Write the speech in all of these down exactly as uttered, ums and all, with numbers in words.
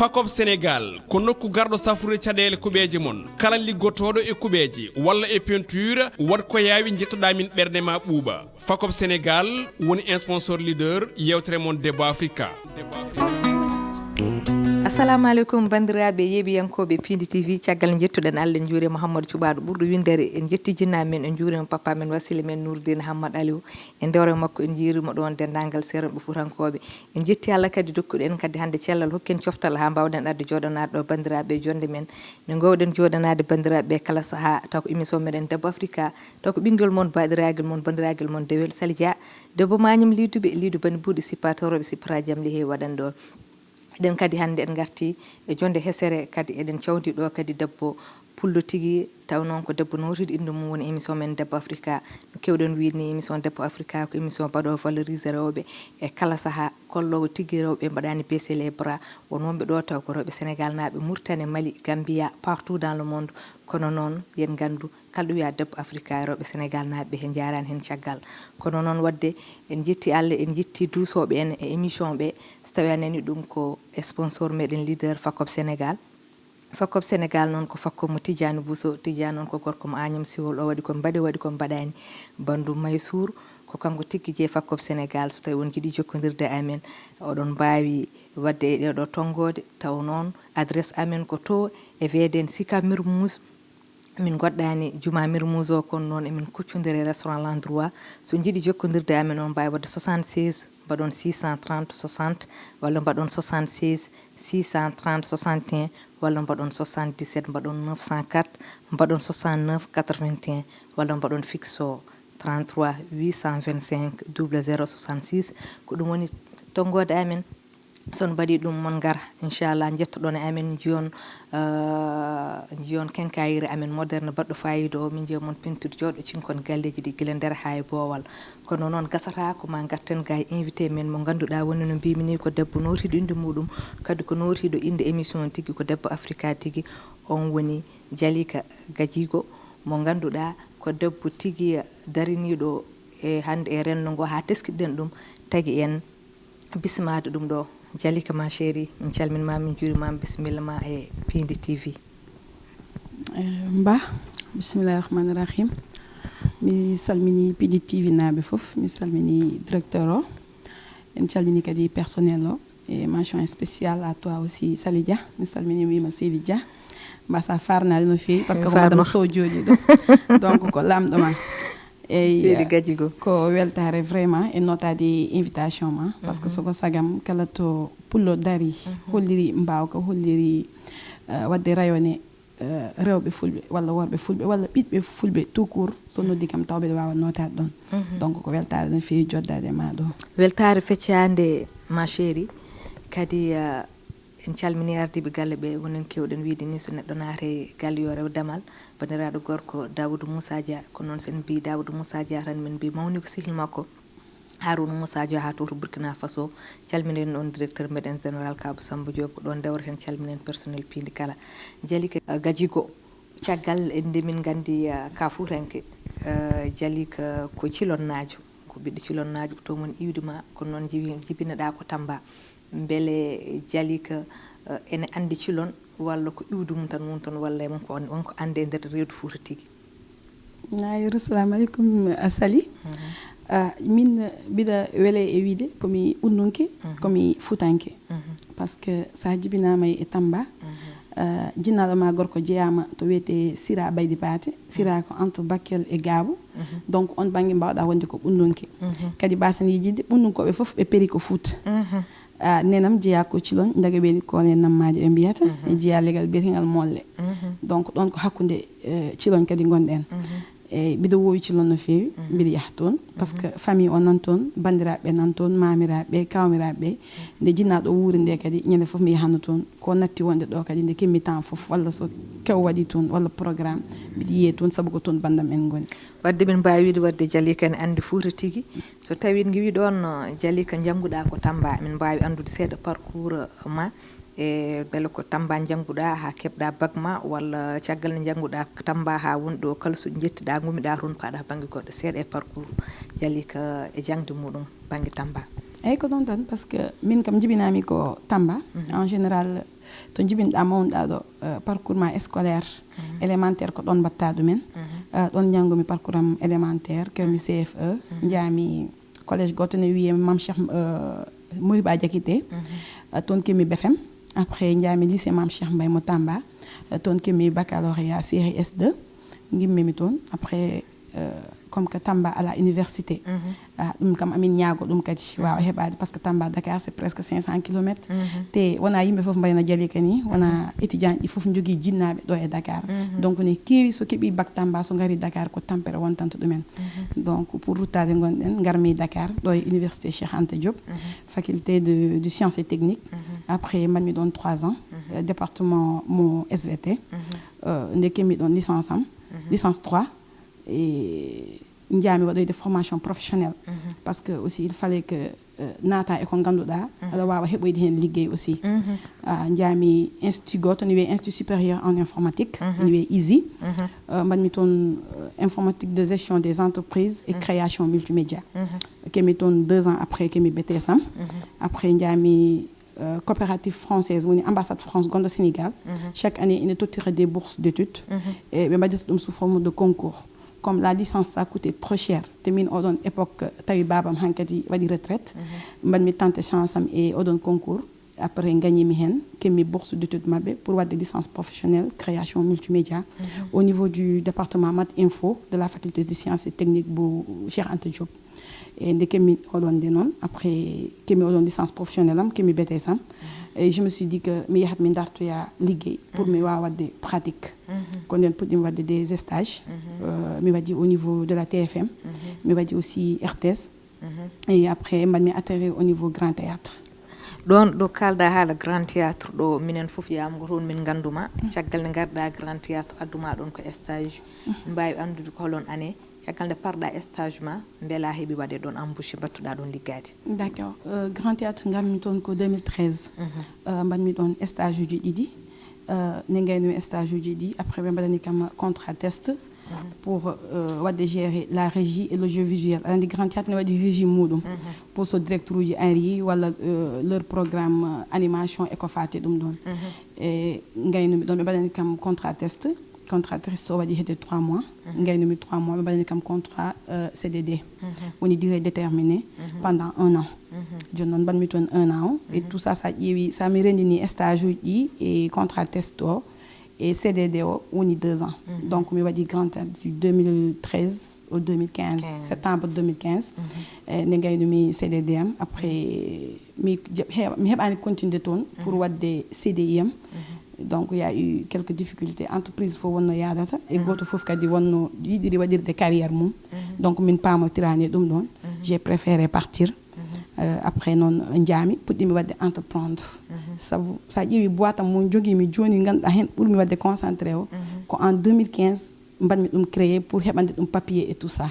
Pacob Sénégal ko nokku garɗo safrude caɗeele kuɓeeje mon. Kala liggotooɗo e kuɓeeje walla e peinture, waɗ ko yaawi, njettoɗaa min, ɓernde ma ɓuuɓa. Pacob Sénégal woni sponsor leader yewtere mon Debbo Africa. Assalamu aleykum, banndiraaɓe yeeɓiyankooɓe Piindi T V. Caggal njettuɗen Allah, njuure Mouhamadou Cuɓaaɗo ɓurɗo winndere, en njetti jinna men, en njuurima papa men, wasila men Nourdine Hammad Aliou. E ndewre makko, en njiirima ɗoon denndaangal seeranɓe fuutankooɓe. En njetti Allah kadi dokkuɗo en kadi hannde cellal, hokki en coftal haa mbaawɗen arde jooɗanaade ɗo banndiraaɓe e jonde men. Nde ngoowɗen jooɗanaade banndiraaɓe kala sahaa, taw ko émission meɗen Debbo Africa, taw ko ɓinngel mon, baaɗiraagal mon, banndiraagal mon Dewel Sali Dia. Debbo Mañum Liiduɓe, Liidu Bani Buuɗi, sippatorooɓe, sippata jam lihe waɗan ɗo. Eɗen kadi hannde en ngarti e jonde hesere, kadi eɗen cawdi ɗo kadi debbo pullo tigi, taw noon ko debbo nootiiɗo innde mum woni émission men Debbo Africa. No keewɗen wiide ni, émission Debbo Africa ko émission baɗoowo valoriser rewɓe e kala sahaa, kolloowo tigi rewɓe mbaɗaani baisser les bras, wonwonɓe ɗo taw ko rewɓe Sénégal naaɓe, Mauritanie, Mali, Gambia, partout dans le monde. Kono noon, yen nganndu, kala ɗo wiyaa Debbo Africa, rewɓe Sénégal naaɓe ɓe he njaaraani heen caggal. Kono noon, waɗde en njetti Allah, en njetti duusooɓe en e émission ɓe, so tawii a nanii ɗum ko sponsor meɗen leader Pacob Sénégal. Pacob Sénégal noon ko Pacob mo Tidiane Bousso. Tidiane noon ko gorko mo Agnam Siwol, o waɗi ko mbaɗi, waɗi ko mbaɗaani. Banndum Maysour ko kanko tigi jeyi Pacob Sénégal. So tawii on njiɗi jokkondirde e amen, oɗon mbaawi waɗde e ɗeeɗo tonngoode, taw noon adresse amen ko to e V D N Sicap Mermoz. Min ngoɗɗaani juma Mermoz o, kono noon emin kuccondiri e restaurant L'Endroit. So njiɗi jokkondirde e amen, on mbaawi waɗde soixante-seize, mbaɗon six cent trente soixante, walla mbaɗon soixante-seize six cent trente soixante et un, walla mbaɗon soixante-dix-sept, mbaɗon neuf cent quatre, mbaɗon soixante-neuf quatre-vingt-un, walla mbaɗon fixe o trente-trois huit cent vingt-cinq double zéro soixante-six. Ko ɗum woni tonngoode amen. So on mbaɗii ɗum, mon ngar, inchallah, njettoɗon e amen, njiyon, eh, njiyon kenkayri amen moderne baɗɗo faayiida o, min njiya mon peinture jooɗo cinkon galleeji ɗi gila nder haa e boowal. Kono noon, gasata ko ma ngarten ga e invité men mo ngannduɗaa woni, no mbiimi ni, ko debbo nootiiɗo innde muɗum, kadi ko nootiiɗo innde émission tigi, ko Debbo Africa tigi. On woni Jalika Gajigo, mo ngannduɗaa ko debbo tigi dariniiɗo e hannde e renndo ngo haa teskiɗen ɗum, tagi en bismaade ɗum ɗo. Jalika, ma chérie, min calmin ma, min njuuri ma, bisimilla ma e Piindi T V. Eh, Mba, bisimillahi rahmani rahim. Mi salmini Piindi T V naaɓe fof, mi salmini directeur o, en calmini kadi personnel o, et mention spéciale à toi aussi, Sali Dia. Mi salmini, mi wiima Seydi Dia. Mba, sa farnaali no feewi, parce que ko madame Sow jooɗi ɗo. Donc, ko laamɗo ma. Eyyi, Seydi Gajigo. Ko weltaare vraiment e notaade invitation ma, parce que soko sagam kala to pullo dari, holliri mbaawka, holliri, eh, waɗde rayone, eh, rewɓe fulɓe walla worɓe fulɓe walla ɓiɓɓe fulɓe tout court, so noddi kam taw mbeɗa waawa notaade ɗon. Donc, ko weltaare no feewi joddaade e ma ɗo. Weltaare feccaande, ma chérie. Kadi, eh, en calmini ardiiɓe galle ɓe, wonen keewɗen wiide ni, so neɗɗo naati galle yo rew damal. Banndiraaɗo gorko Daoudou Moussa Dia, ko noon so en mbii Daoudou Moussa Dia tan, min mbii mawni ko sehil makko Harouna Moussa Dia haa to, to Burkina Faso. Calminen ɗoon directeur meɗen général Kabou Samba Diop, ko ɗoon ndewreten, calminen personnel Piindi kala. Jalika, eh, Gajigo, caggal nde min nganndi, eh, ka fuutanke, eh, Jalika ko cilonnaajo, ko ɓiɗɗo cilonnaajo, ko toon woni iwdi ma, kono noon jibi-, jibinoɗaa ko Tamba. Mbele Jalika, eh, ene anndi cilon, walla ko iwdi mum tan woni toon, walla won ko, won ko annde e nder reedu Fuuta tigi? Aywa, assalamu aleykum, a Sali. Ah, min, mbiɗa wele e wiide ko mi ɓunnunke, ko mi fuutanke. Parce que so a jibinaama e Tamba, ah, jinnaaɗo ma gorko jeyaama to wiyetee Sira Baydi Paate. Sira ko entre Bakel e Gaabu. Donc, on bannge mbaawɗaa wonde ko ɓunnunke. Kadi mbaasen yijiide, ɓunnunkooɓe fof ɓe peri ko Fuuta. Ah, nenam jeyaa ko Cilon, Ndaga Ɓeeli Koole Nammaaje ɓe mbiyata, e jeyaa legal biyetengal Molle. Donc, ɗoon ko hakkunde, eh, Cilon kadi ngonɗen. Eyyi, mbiɗa woowi Cilon no feewi, mbiɗa yaha toon, parce que famille o nan toon, banndiraaɓe nan toon, maamiraaɓe, kawmiraaɓe. Nde jinnaaɗo o wuuri nde kadi, ñande fof mi yahanno toon. Ko natti wonde ɗo kadi, nde keɓmi temps fof, walla so kew waɗi toon, walla programme, mbiɗa yiyee toon, sabu ko toon banndam en ngoni. Waɗde min mbaawi wiide, waɗde Jalika ene anndi Fuuta tigi. So tawii en ngiwii ɗoon, Jalika, njannguɗaa ko Tamba, min mbaawi anndude seeɗa parcours ma, e mbele ko Tamba njannguɗaa haa keɓɗaa bac ma, walla caggal nde njannguɗaa Tamba haa woni ɗo, kala so njettiɗaa, ngumiɗaa toon, paaɗaa bannge goɗɗo? Seeɗa e parcours Jalika e jaŋde muɗum bannge Tamba. Eyyi, ko ɗon tan, parce que min kam jibinami ko Tamba. En général, to jibinɗa, mawnɗa ɗo, euh, parcours ma scolaire, élémentaire, ko ɗon mbatta ɗumen. Euh, ɗon janngumi parcours am élémentaire, keɓmi C F E, njahmi collège goto ne wiye Mam Cheikh, euh, Moriba Diakité. Euh, toon keɓmi B F M. Après, njahmi lycée Mam Cheikh Mbaye mo Tamba. Euh, toon keɓmi baccalauréat série S deux. Ngimmimi toon. Après, euh, comme que Tamba ala université. Ah, ɗum kam amin ñaago ɗum kadi waawa heɓaade, parce que Tamba Dakar c'est presque cinq cents kilomètres. Te wona yimɓe fof mbayno Jalika ni, wona étudiant ɗi fof jogii jinnaaɓe ɗo e Dakar. Donc ne keewi so keɓi bac Tamba, so ngari Dakar, ko tampere wontanta ɗumen. Donc pour ruttaade ngonɗen, ngarmi Dakar ɗo e université Cheikh Anta Diop, faculté de, de sciences et techniques. Après mbaɗmi ɗon trois ans, euh, département mo S V T. Euh, nde keɓmi ɗon licence am, licence trois. E njahmi waɗoyde formation professionnelle, parce que aussi il fallait que, euh, naata e ko ngannduɗaa aɗa waawa heɓoyde heen liggey aussi. Ah, njahmi institut goto ne wiyee Institut Supérieur en Informatique, ne wiyee ISI. Euh, mbaɗmi toon, euh, informatique de gestion des entreprises et création multimédia. Keɓmi toon deux ans, après keɓmi B T S am. Après njahmi, euh, coopérative française, woni ambassade France gonɗo Sénégal. Chaque année ina tottira des bourses d'études. E ɓe mbaɗirta ɗum sous forme de concours. Comme la licence, ça coûtait trop cher, te min oɗon époque tawi baabam hankadi waɗi retraite, mbaɗmi tenter chance am e oɗon concours. Après gagnimi heen, keɓmi bourse d'études maɓɓe pour waɗde licence professionnelle création multimédia au niveau du département Math Info de la faculté de sciences et techniques bu Cheikh Anta Diop. E nde keɓmi oɗon nde noon, après keɓmi oɗon licence professionnelle am, keɓmi B T S am. Et je me suis dit que mi yahat mi dartoya liggey pour mi waawa waɗde pratique. Ko nden puɗɗimi waɗde des stages. Euh, mi waɗi au niveau de la T F M. Mi waɗi aussi R T S. Et après mbaɗmi atterrir au niveau Grand Théâtre. Ɗon ɗo kalɗa haala Grand Théâtre ɗo, minen fof yaamugo toon min ngannduma. Caggal nde ngarɗa Grand Théâtre, adduma ɗon ko stage. Min mbaawi anndude ko holon année, caggal nde parɗa stage ma, mbela heɓi waɗe ɗon embauché, mbattuɗa ɗon liggaade? D'accord. Euh, Grand Théâtre ngarmi toon ko deux mille treize. Euh, mbaɗmi ɗon stage uji ɗiɗi. Euh, nde ngaynumi stage uji ɗi, après ɓe mbaɗani kam contrat test pour, euh, waɗde gérer la régie et l'audiovisuel. Aɗa anndi Grand Théâtre ne waɗi régie muɗum pour so directeur uji ari walla, euh, leur programme, euh, animation e ko faati ɗum ɗon. E ngaynumi ɗon, ɓe mbaɗani kam contrat test. Contrat test o waɗi hedde trois mois. Ngaynumi trois mois, ɓe mbaɗani kam contrat, euh, C D D. Woni durée déterminée pendant un an. Jooni noon mbaɗmi toon un an o. Et tout ça, sa ƴeewi, sa mi renndini stage uji ɗi e contrat test o e C D D o, woni deux ans. Donc mi waɗi Grand Théâtre du deux mille treize au deux mille quinze, septembre deux mille quinze. E nde ngaynumi C D D am, après mi je-, he-, mi heɓaani continude toon pour waɗde C D I am. Donc il y a eu quelques difficultés. Entreprise fof wonno yaadata, e gooto fof kadi wonno yiɗiri waɗirde carrière mum. Donc min paamotiraani e ɗum ɗon. J'ai préféré partir. Euh, après noon njahmi, puɗɗimi waɗde entreprendre. Sabu sa ƴeewi boîte am mo jogimi jooni, ngannduɗaa heen ɓurmi waɗde concentré o, ko en deux mille quinze mbaɗmi ɗum créé pour heɓande ɗum papier et tout ça.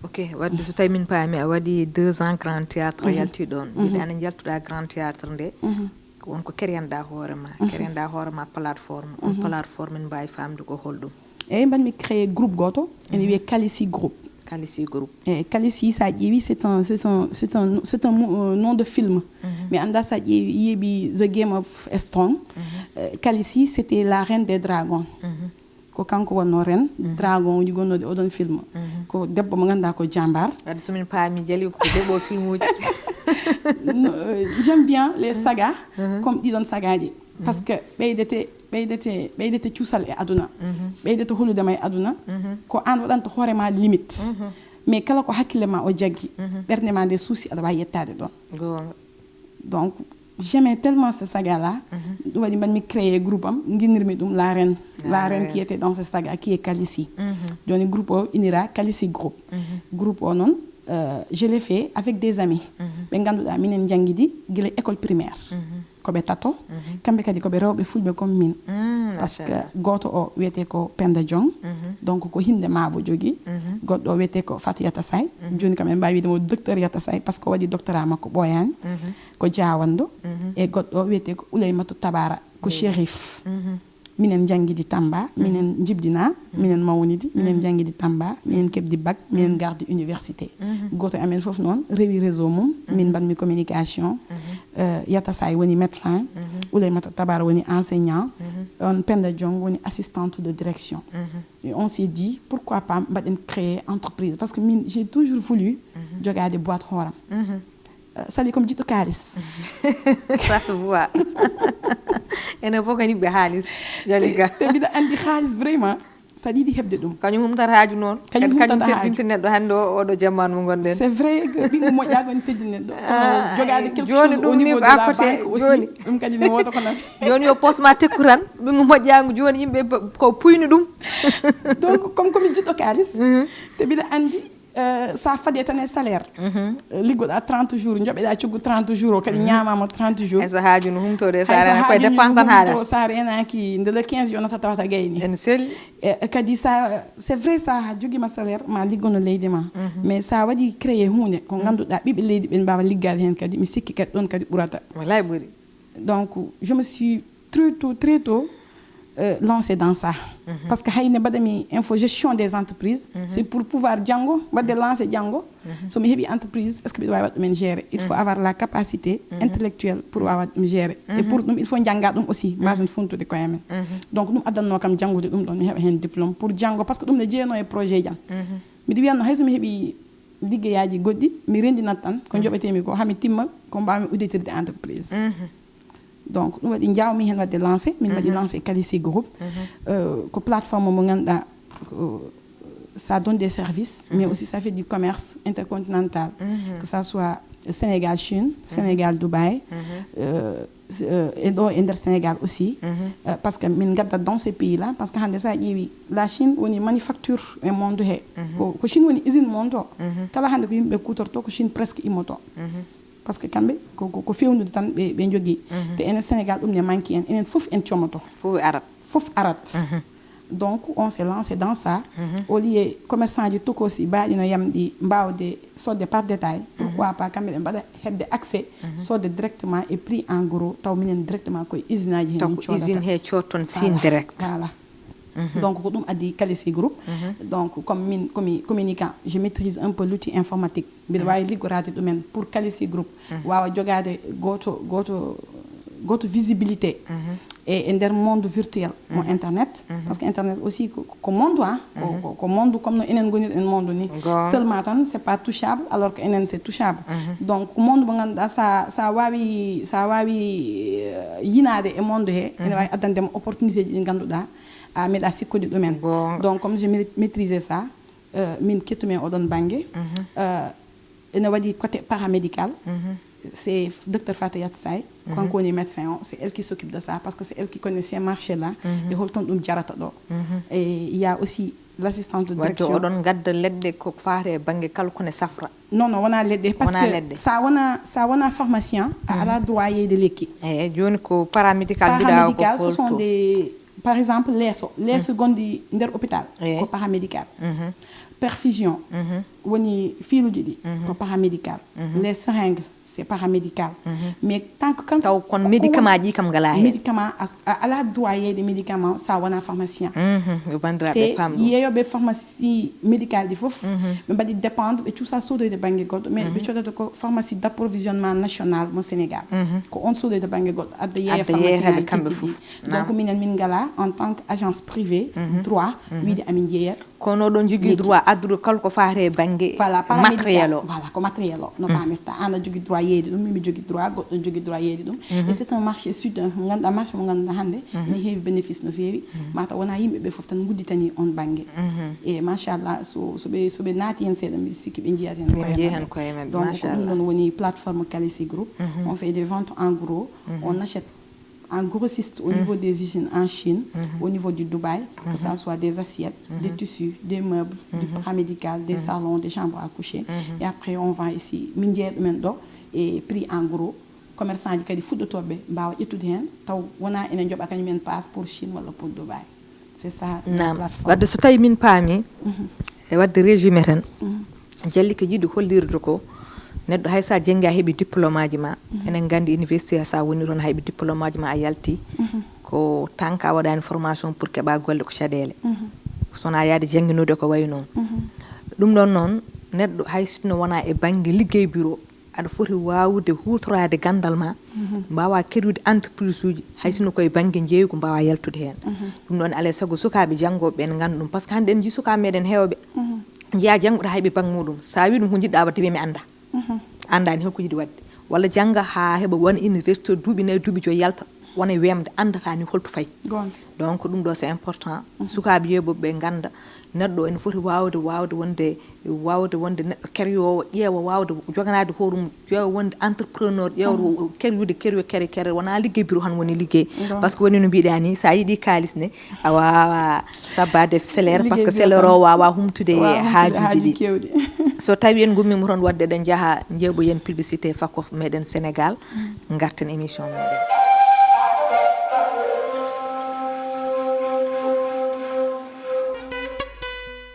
Ok, waɗde so tawi min paami a waɗi deux ans Grand Théâtre, a yalti ɗon. Yiɗi ana jaltuɗa Grand Théâtre nde, ko won ko créanɗa hoore ma, créanɗa hoore ma plateforme. On plateforme min mbaawi faamde ko holɗum? Eyi, mbaɗmi créé groupe gooto, ene wiyee Khaleesi Group. Khaleesi Group. Eyi, Khaleesi, sa ƴeewi, c'est un, c'est un, c'est un, c'est un mo-, euh, nom de film. Mi annda sa ƴeewi, yeeɓi The Game of Thrones. Euh, Khaleesi, c'était la reine des dragons. Ko kanko wonno reine dragon uji gonnooɗi oɗon film. Ko debbo mo ngannduɗaa ko jambaar. Waɗde so min paami, Jali ko debbo film uji. No, euh, j'aime bien les sagas, comme ɗiɗon sagaaji. Parce que ɓeydete, ɓeydete, ɓeydete cuusal e aduna. Ɓeydete hollude ma e aduna. Ko aan waɗanta hoore ma limite. Mais kala ko hakkille ma o jaggi, ɓernde ma nde suusi, aɗa waawi yettaade ɗon. Goonga. Donc, j'aimais tellement ce saga-là. Ɗum waɗi mbaɗmi créé groupe am, nginnirmi ɗum La Reine. La Reine qui était dans ce saga, qui est Khaleesi. Jooni groupe o inira Khaleesi Group. Groupe o noon, euh, je l'ai fait avec des amis. Ɓe ngannduɗaa minen njanngidi gila école primaire. Ko ɓe tato. Kamɓe kadi ko ɓe rewɓe fulɓe comme min. Parce que gooto o wiyetee ko Penda Diong. Donc ko hinnde maabo jogii. Goɗɗo o wiyetee ko Fatou Yata Say. Jooni kam en mbaawi wiide mo docteur Yata Say, parce que o waɗi doctorat makko ɓooyaani. Ko Jaawanndo. E goɗɗo o wiyetee ko Oulaymatou Tabara, ko Chérif. Minen njanngiɗi Tamba, minen njibdinaa, minen mawnidi, minen njanngiɗi Tamba, minen keɓdi bac, minen ngardi université. Gooto e amen fof noon rewi réseau mum, min mbaɗmi communication. Euh, Yata Say woni médecin, Ouleymata Tabar woni enseignant, on Penda Diong woni assistante de direction. Et on s'est dit, pourquoi pas mbaɗen créer entreprise? Parce que min, j'ai toujours voulu jogaade boîte hooram. Euh, Sali ko mi jiɗɗo kaalis. Ça se voit. Enen fof ko yiɗɓe haalis, Jaliga. Te mbiɗa anndi haalis vraiment, saɗa yiɗi heɓde ɗum. Kañum humtata haaju noon. Kañum humtata haaju. Teddinta neɗɗo hannde o, oɗo jamaanu mo ngonɗen. C'est vrai que ɓiɗɗo moƴƴa ko ne teddinta neɗɗo. Kono jogaade quelque chose au niveau de la banque aussi, ɗum kadi ne wooda ko nafi. Jooni yo poos ma tekku tan, ɓiɗɗo moƴƴaango jooni yimɓe ko puyni ɗum. Donc, comme ko mi jiɗɗo kaalis, te mbiɗa anndi, Euh, sa fade tan e salaire. Euh, liggoɗa trente jours, joɓeɗa coggu trente jours o kadi ñamama trente jours. Hay so haaju no humtode sa rena koye dépense tan haala. Sa renaki nde le quinze yonata tawata gayni en sel. E kadi sa c'est vrai sa jogima salaire ma liggono leydi ma, mais sa waɗi créé hunde ko ganduɗa ɓiɓɓe leydi ɓen mbawa liggade hen kadi mi sikki kadi ɗon kadi ɓurata. Walay ɓuuri. Donc je me suis très tôt très tôt euh, lancé dans ça. Parce que hay nde mbaɗami info gestion des entreprises, c'est pour pouvoir janngo waɗde lancé janngo. So mi heɓi entreprise, est ce que mbiɗa wawi waɗ ɗumen gérer? Il faut avoir la capacité intellectuelle pour wawa waɗ ɗum gérer. Et pour ɗum il faut jannga ɗum aussi, mbasen funtude koye amen. Donc ɗum addanno kam janngude ɗum ɗon, mi heɓa hen diplôme pour janngo, parce que ɗum ne jeeyano e projet jam. Mbiɗa wiyanno hay so mi heɓi liggeyaji goɗɗi mi rendinat tan ko joɓetemi ko hami timma ko mbawmi udditirde entreprise. Donc ɗum waɗi jawmi hen waɗde lancé, min mbaɗi lancé Kalisi Group. Euh, ko plateforme mo ganduɗa, ça donne des services, mais aussi ça fait du commerce intercontinental, que ça soit Sénégal Chine, Sénégal Dubaï, euh, euh, e ɗo e nder Sénégal aussi. Euh, parce que min gaddat dans ces pays là, parce que hande sa ƴeewi la Chine woni manufacture e monde he. Ko, ko Chine woni usine monde o. Kala hande ko yimɓe kutorto ko Chine presque immoto. Parce que kamɓe ko, ko, ko fewnude tan ɓe, ɓe jogii. Te enen Sénégal ɗum ne manque en, enen fof en comoto. Fof arat. Fof arat. Donc on s'est lancé dans ça. Au lieu commerçant ji tokosi mbaɗi no yamɗi mbawde sodde par détail, pourquoi pas kamɓe ɓe mbaɗa heɓde accès sodde directement e prix en gros, taw minen directement koye usine aji he min codata. Usine he cotton sin direct. Voilà. Donc ko ɗum addi Kalisi Group. Donc comme min komi communicant, je maîtrise un peu l'outil informatique. Mbiɗa wawi liggoraade ɗumen pour Kalisi Group wawa jogaade goto goto goto visibilité e, e nder monde virtuel mo internet. Parce que internet aussi ko, ko monde, hein, ko, ko, ko monde comme no enen gonirɗen monde ni. Seulement tan c'est pas touchable alors que enen c'est touchable. Donc ko monde mo ganduɗa sa, sa wawi, sa wawi euh, yinaade e monde he, ene wawi addandema opportunité ji ɗi ganduɗa a meɗa sikkude ɗumen. Donc comme je maîtrisé ça, euh, min kettumi e oɗon banggue. Euh, ene waɗi côté paramédical. C'est docteur Fatayat Say, kanko woni médecin o, c'est elle qui s'occupe de ça parce que c'est elle qui connaît ces marchés là. E holton ɗum jarata ɗo. Et il y a aussi l'assistante de direction. Wadde oɗon gadda leɗɗe ko faate e banggue kala kone safra? Non non, wona leɗɗe parce que sa wona, sa wona pharmacien a ala droit yeyde lekki. Eyyi, joni ko paramédical mbiɗa. Paramédical ce sont des, par exemple leeso, leeso gonɗi nder hôpital ko paramédical. Perfusion woni fiiluji ɗi ko paramédical. Les seringues c'est paramédical. Mais tant que kan taw kon médicament ji kam ngala hen. Médicament a ala droit yeyde médicament sa wona pharmacien. Te yeeyoɓe pharmacie médical ɗi fof ɓe mbaɗi dépendre, ɓe cuusa sodoyde banggue goɗɗo mais ɓe codata ko pharmacie d'approvisionnement national mo Sénégal. Ko on sodoyta banggue goɗɗo adda yeeya pharmacie kamɓe fof. Donc minen min ngala en tant que agence privée droit wiide amin jeeya. Kono oɗon jogui droit addude kala ko faate e banggue matériel o. Voilà, ko matériel o no pamirta. An a jogui droit yeeyde ɗum, min mi jogui droit, goɗɗo ne jogui droit yeeyde ɗum. Et c'est un marché sud, mo ganduɗa marché mo ganduɗa hande ne heewi bénéfice no feewi. Mataw wona yimɓeɓe foof tan gudditani on banggue. E machallah so, soɓe, soɓe naati hen seeɗa mbiɗa sikki ɓe jiyat hen koye mabɓe. Donc ko ɗum ɗon woni plateforme Kalisi Group. On fait des ventes en gros, on achète en grossiste au niveau des usines en Chine, au niveau du Dubaï, que ça soit des assiettes, des tissus, des meubles, du paramédical, des salons, des chambres à coucher. Et après on vend ici, min jeeya ɗumen ɗo e prix en gros. Commerçant ji kadi fuɗɗotoɓe mbawa ƴettude hen taw wona ene joɓa kañum en passe pour Chine walla pour Dubaï. C'est ça. Nam wadde so tawi min paami e wadde résumé tan, Jalika yiɗi hollirde ko neɗɗo hay sa janngi a heɓi diplôme aji ma, enen nganndi université sa woni toon a heɓi diplôme aji ma a yalti, ko Ko tant que a waɗaani formation pour keɓa golle, ko caɗeele. So wonaa yaade jannginude ko wayi noon. Ɗum ɗoon noon, neɗɗo hay sinno wonaa e bannge liggey bureau, aɗa foti waawde huutoraade ganndal ma, mbaawa créer-ude entreprise uji, hay sinno koye bannge njeeygu mbaawa yaltude heen. Ɗum ɗoon alaa e sago sukaaɓe janngooɓe ɓeen ngannda ɗum, par ce que hannde en njii sukaaɓe meɗen heewɓe, njiyaa jannguɗo hay ɓe bannge muɗum, so a wii ɗum ko njiɗɗa waɗde, wiya mi annda. Anndaani holko yiɗi waɗde. Walla jannga haa heɓa wona université duuɓi nayi, duuɓi joyi yalta, wona e weemde, anndata ni holto fayi. Donc ɗum ɗo c'est important. Sukaaɓe yeeɓooɓe ɓe ngannda neɗɗo ene foti waawde, waawde wonde, waawde wonde neɗɗo keriyoowo, ƴeewa waawde joganaade hoore mum, ƴeewa wonde entrepreneur, ƴeewa keriyude, keriyo, kere, kere, wonaa liggey bureau tan woni liggey. Par ce que woni no mbiɗa ni, so a yiɗi kaalis ne, a waawa sabbaade salaire, par ce que salaire o waawa humtude haajuuji ɗi. So tawi en ngummiima toon waɗde, eɗen njaha njeeɓoyen publicité Fakof meɗen Sénégal, ngarten émission meɗen.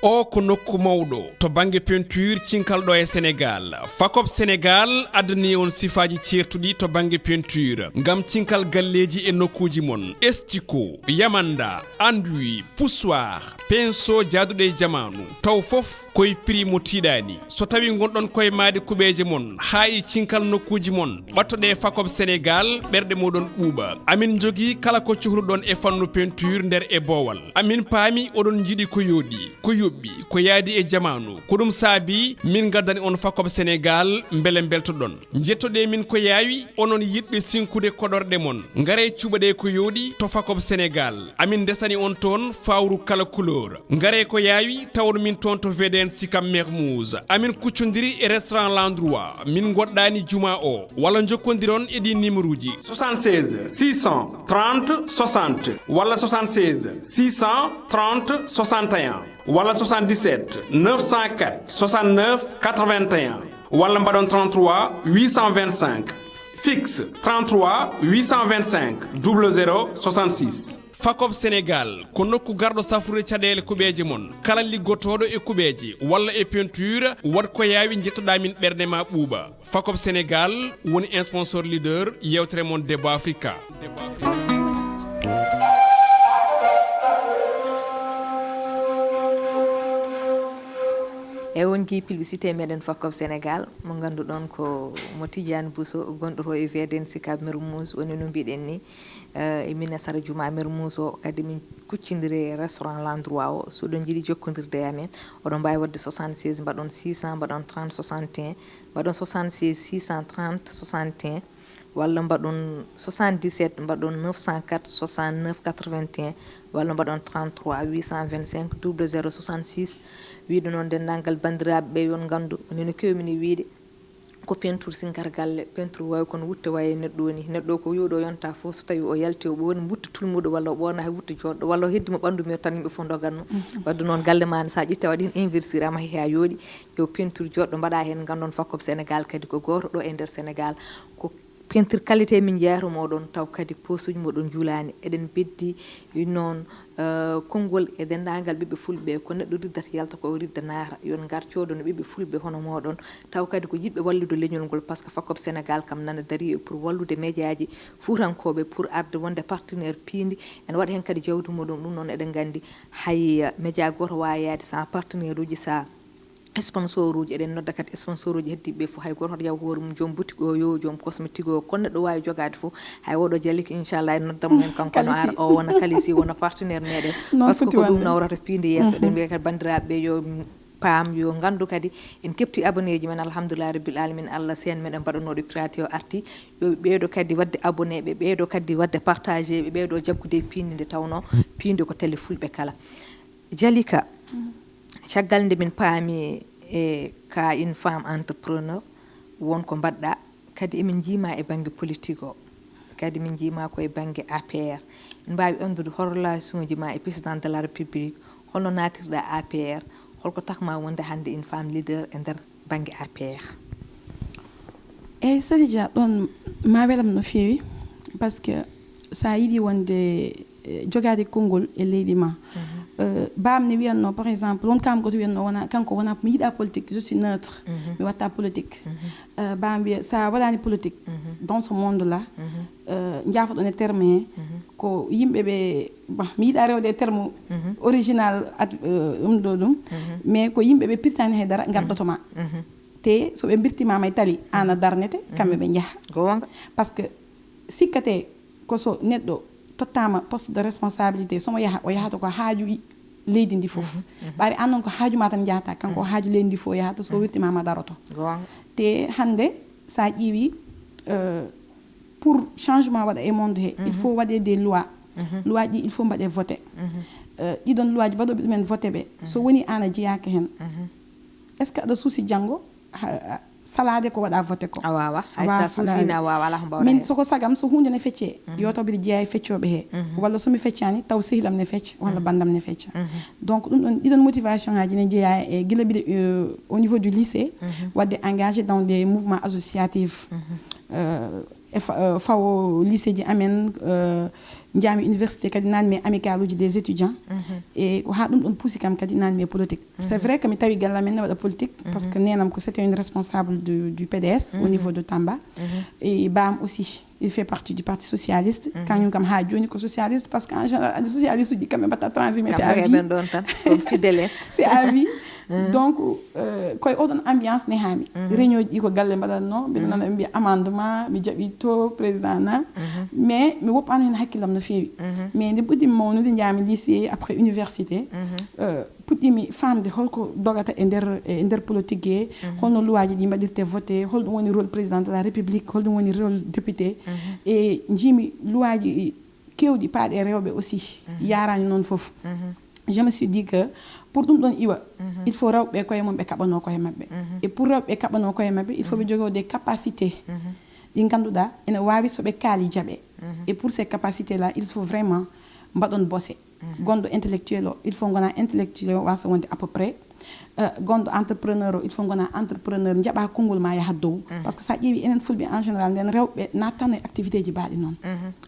O ko nokku mawɗo to bannge peinture cinkal ɗo e Sénégal. Fakob Sénégal addani on sifaaji ceertuɗi to bannge peinture ngam cinkal galleeji e nokkuuji mon. Estiko, yamanda, anduwi, poussoir, pinceau jaaduɗo e jamaanu. Taw fof koye prix mo tiiɗaani. So tawi ngonɗon koye maayde kuɓeeje mon haa e cinkal nokkuuji mon, ɓattoɗe Fakob Sénégal, ɓerɗe moɗon ɓuuɓa. Amin njogii kala ko cohluɗon e fannu peinture nder e boowal. Amin paami oɗon njiɗi ko yooɗi, ko yoɓɓi, ko yaadi e jamaanu. Ko ɗum saabi min ngaddani on Fakob Sénégal, mbele mbeltoɗon. Njettoɗe min ko yaawi, onon yiɗɓe sinkude koɗorɗe mon. Ngare cuɓaɗe ko yooɗi to Fakob Sénégal. Amin ndesani on toon fawru kala couleur. Ngare ko yaawi, tawon min toon to V D N Sicap Mermoz. Amin kuccondiri e restaurant L'Endroit. Min ngoɗɗaani juma o. Walla njokkondiron e ɗi numéro ji. Soixante-seize six cent trente soixante walla soixante-seize six cent trente soixante et un walla soixante-dix-sept neuf cent quatre soixante-neuf quatre-vingt-un walla mbaɗon trente-trois huit cent vingt-cinq, fixe trente-trois huit cent vingt-cinq double zéro soixante-six. Fakob Sénégal ko nokku garɗo safrude caɗeele kuɓeeje mon. Kala liggotooɗo e kuɓeeje walla e peinture, waɗ ko yaawi, njettoɗaa min, ɓernde ma ɓuuɓa. Fakob Sénégal woni sponsor leader yewtere mon Debbo Afrika. E wonki publicité meɗen Fakob Sénégal, mo ngannduɗon ko mo Tidiane Bousso, gonɗo to e V D N Sicap Mermoz, woni no mbiɗen ni, eh, e min e sara juma Mermoz o, kadi min kuccindiri e restaurant L'Endroit o. So oɗon njiɗi jokkondirde e amen, oɗon mbaawi waɗde soixante-seize, mbaɗon six cent, mbaɗon trente soixante et un, mbaɗon soixante-seize six cent trente soixante et un, walla mbaɗon soixante-dix-sept, mbaɗon neuf cent quatre soixante-neuf quatre-vingt-un, walla mbaɗon trente-trois huit cent vingt-cinq double zéro soixante-six. Wiide noon denndaangal banndiraaɓe ɓe, yon nganndu, woni no keewmi ni wiide, ko peinture sinkar galle, peinture waawi kono wutte waye neɗɗo woni. Neɗɗo ko yooɗo yonta fof, so tawi o yalti o ɓoorni wutte tulmuɗo, walla o ɓoorna hay wutte jooɗɗo, walla o heddi mo ɓanndu mum tan yimɓe fof ndoganno. Wadde noon galle ma ne, so a ƴetti a waɗi heen investir, a mahi haa yooɗi, yo peinture jooɗɗo mbaɗa heen, nganndon Fakob Sénégal kadi ko gooto ɗo e nder Sénégal. Ko peinture qualité min njeyata mooɗon, taw kadi posuji mooɗon njuulaani. Eɗen beddi noon, eh, konngol e denndaangal ɓiɓɓe fulɓe, ko neɗɗo riddata yalta ko o ridda naata. Yon ngar coodono ɓiɓɓe fulɓe hono mooɗon, taw kadi ko yiɗɓe wallude leñol ngol, par ce que Fakob Sénégal kam nana darii pour wallude médiaji fuutankooɓe, pour arde wonde partenaire piindi, ene waɗa heen kadi jawdi muɗum. Ɗum noon eɗen nganndi hay, eh, média gooto waawa yaade sans partenaire uji, sans sponsor uji. Eɗen nodda kadi sponsor uji heddiiɓe fof, hay gooto hoto yaw hoore mum, joom boutique o yo, joom cosmétique o, ko neɗɗo waawi jogaade fof. Hay oɗo Jalika, inchallah, en noddan mo heen kanko no ar, o wona Kalisi, wona partenaire meɗen. Par ce que ko ɗum nawrata piindi yeeso. Eɗen mbiya kadi banndiraaɓe ɓe yo paam, yo nganndu kadi en kepti abonné ji men, alhamdulillah rabbil alamin, Allah seen meɗen mbaɗanooɗo pirate o arti, yo ɓe ɓeydo kadi waɗde abonné, ɓe ɓeydo kadi waɗde partagé, ɓe ɓeydo jaggude e piindi, nde tawnoo piindi ko télé fulɓe kala. Jalika, caggal nde min paami e ka une femme entrepreneur, won ko mbaɗɗa, kadi emin njiima e bannge politique o, kadi min njiima ko e bannge A P R. Min mbaawi anndude hol relation uji ma e président de la République, holno naatirɗa A P R, holko takma wonde hannde une femme leader e nder bannge A P R? Eyyi, Seydi Dia, ɗon ma welam no feewi, par ce que sa yiɗi wonde, eh, jogaade konngol e leydi ma. Eh, baam ne wiyatno, par exemple, won kam goto wiyatno, wona, kanko wona, mi yiɗa politique, je suis neutre, mi watta politique. Eh, baam wiya, sa waɗani politique, dans ce monde là, eh, jaafoɗon e terme he, Ko yimɓe ɓe, bon, mi yiɗa rewde e terme original, at- eh, ɗum ɗo ɗum, mais ko yimɓe ɓe pirtani hay dara ngardoto ma. Te so ɓe mbirtima ma e tali, an a darnete, kamɓe ɓe njaha. Goonga. Parce que sikkate ko so neɗɗo tottama poste de responsabilité, somo yaha, o yahata ko haaju i- leydi ndi fof. Ɓaade an noon ko haaju ma tan njahata, kanko o haaju leydi ndi fof yahata, so wirtima ma daroto. Goonga. Te hannde, sa ƴeewi, euh, pour changement waɗa e monde he, il faut waɗe des lois. Loi ji ɗi, il faut mbaɗe voté. Euh, ɗiɗon loi ji mbaɗoɓe ɗumen voté ɓe, so woni an a jeyaaka heen, est ce que aɗa suusi janngo ha- salaade ko waɗa voté ko? A waawa. Hay A waawa sa suusina salaade. A waawa, alaa ko mbawɗa Min heen. Soko sagam, so huunde ne feccee, yo taw mbiɗa jeyaa e feccooɓe he, walla so mi feccaani, taw sehilam ne fecca, walla banndam ne fecca. Donc ɗum ɗon, ɗiɗon motivation ngaji ne jeyaa e gila mbiɗa, euh, au niveau du lycée, waɗde engagé dans des mouvements associatifs. Euh, e fa- euh, fawo lycée ji amen, euh, njaami université kadi, nanmi e amicale uji des étudiants. E ko haa ɗum ɗon puusi kam kadi nanmi e politique. C'est vrai que mi tawi galle amen ne waɗa politique, parce que nenam ko c'était une responsable du, du P D S au niveau de Tamba. Et baam aussi, il fait partie du Parti socialiste. Kañum kam haa jooni ko socialiste, parce que en général andi socialiste uji kamɓe mbatta transhumé, c'est à Kamɓe vie. Ɓen ɗon tan, kon fidèle. C'est à vie. Donc euh, koye oɗon ambiance ne haami. Réunion ji ɗi ko galle mbaɗatno, mbiɗa nana ɓe mbiya amendement, mi jaɓi to président na. Mais mi woppano heen hakkillam no feewi. Mais nde ɓuddimi mawnude, njaami lycée, après université, euh, puɗɗimi famde holko dogata e nder, e nder politique he, holno loi ji ɗi mbaɗirte voté, holɗum woni rôle président de la république, holɗum woni rôle député. E njiimi loi ji keewɗi paaɗe rewɓe aussi, yaaraani noon fof. Je me suis dit que pour ɗum ɗon iwa, il faut rewɓe koye mum ɓe kaɓano koye maɓɓe. Et pour rewɓe kaɓano koye maɓɓe, il faut ɓe jogoo des capacités ɗi ngannduɗaa ene waawi, so ɓe kaali, jaɓe. Et pour ces capacités là, il faut vraiment mbaɗon bose. Gonɗo intellectuel o, il faut ngona intellectuel o, wasa wonde à peu près. Euh, gonɗo entrepreneur o, il faut ngona entrepreneur, njaɓa konngol ma yaha dow. Parce que sa ƴeewi enen fulɓe en général, nden rewɓe nattano e activité ji mbaɗi noon.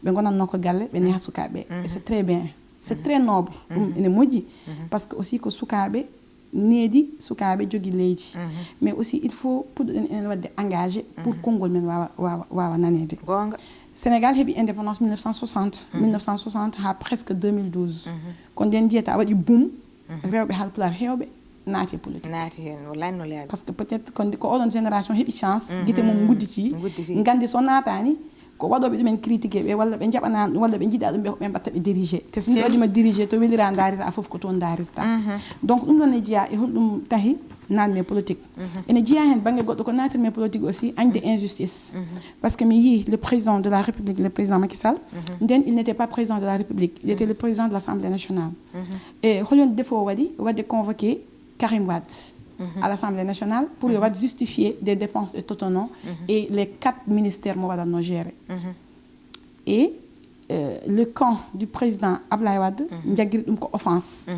Ɓe gonanno ko galle, ɓe neha sukaaɓe. Et c'est très bien. C'est très noble. Ɗum ene moƴƴi. Parce que aussi ko sukaaɓe needi, sukaaɓe jogi leydi. Mais aussi il faut puɗɗoɗen enen waɗde engagé pour konngol men wawa, wawa, wawa naneede. Goonga. Sénégal heɓi indépendance mille neuf cent soixante. Mille neuf cent soixante ha presque deux mille douze. Ko nden jiyata waɗi boom. Rewɓe Haalpulaar heewɓe naati e politique. Naati heen, wallahi no laaɓi. Parce que peut-être ko, ko oɗon génération heɓi chance, gite mum ngudditi, Ngudditi. Nganndi so naataani, ko waɗooɓe ɗumen critiqué ɓe, walla ɓe njaɓanaani ɗum, walla ɓe njiɗaa ɗum, ɓe, ɓe mbaɗta ɓe dirigé. Te so mi waɗima dirigé, to welira ndaarira, fof ko toon ndaarirta. Donc ɗum ɗon ne jeyaa e holɗum tahi naatmi e politique. Ene jeyaa heen bannge goɗɗo ko naatirmi e politique aussi, añde injustice. Parce que mi yii le président de la République, le président Macky Sall, nden il n'était pas président de la République, il était le président de l'Assemblée nationale. E hol on défaut waɗi waɗde convoqué Karim Wade à l'Assemblée nationale pour yo waɗ justifier des dépenses de Cotonou et les quatre ministères mo waɗatno gérer. Et euh, le camp du président Ablaye Wade, njaggiri ɗum ko offense.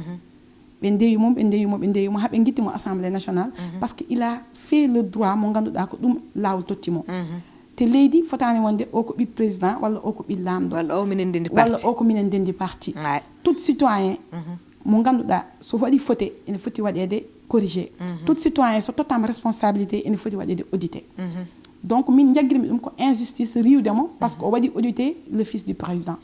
Ɓe ndewi mum, ɓe ndewi mum, ɓe ndewi mum, haɓe guitti mo Assemblée nationale, parce que il a fait le droit mo ngannduɗaa ko ɗum laawol totti mo. Te leydi fotaani wonde o ko ɓi président walla o ko ɓi laamɗo, Walla o minen ndendi walla parti. O ko minen ndendi parti. Ay. Tout citoyen mo ngannduɗaa so waɗi fauté, ene foti waɗeede corrigé. Tout citoyen so tottama responsabilité, ene foti waɗeede audité. Donc min njaggirmi ɗum ko injustice riiwde mo, parce que o waɗi audité le fils du président.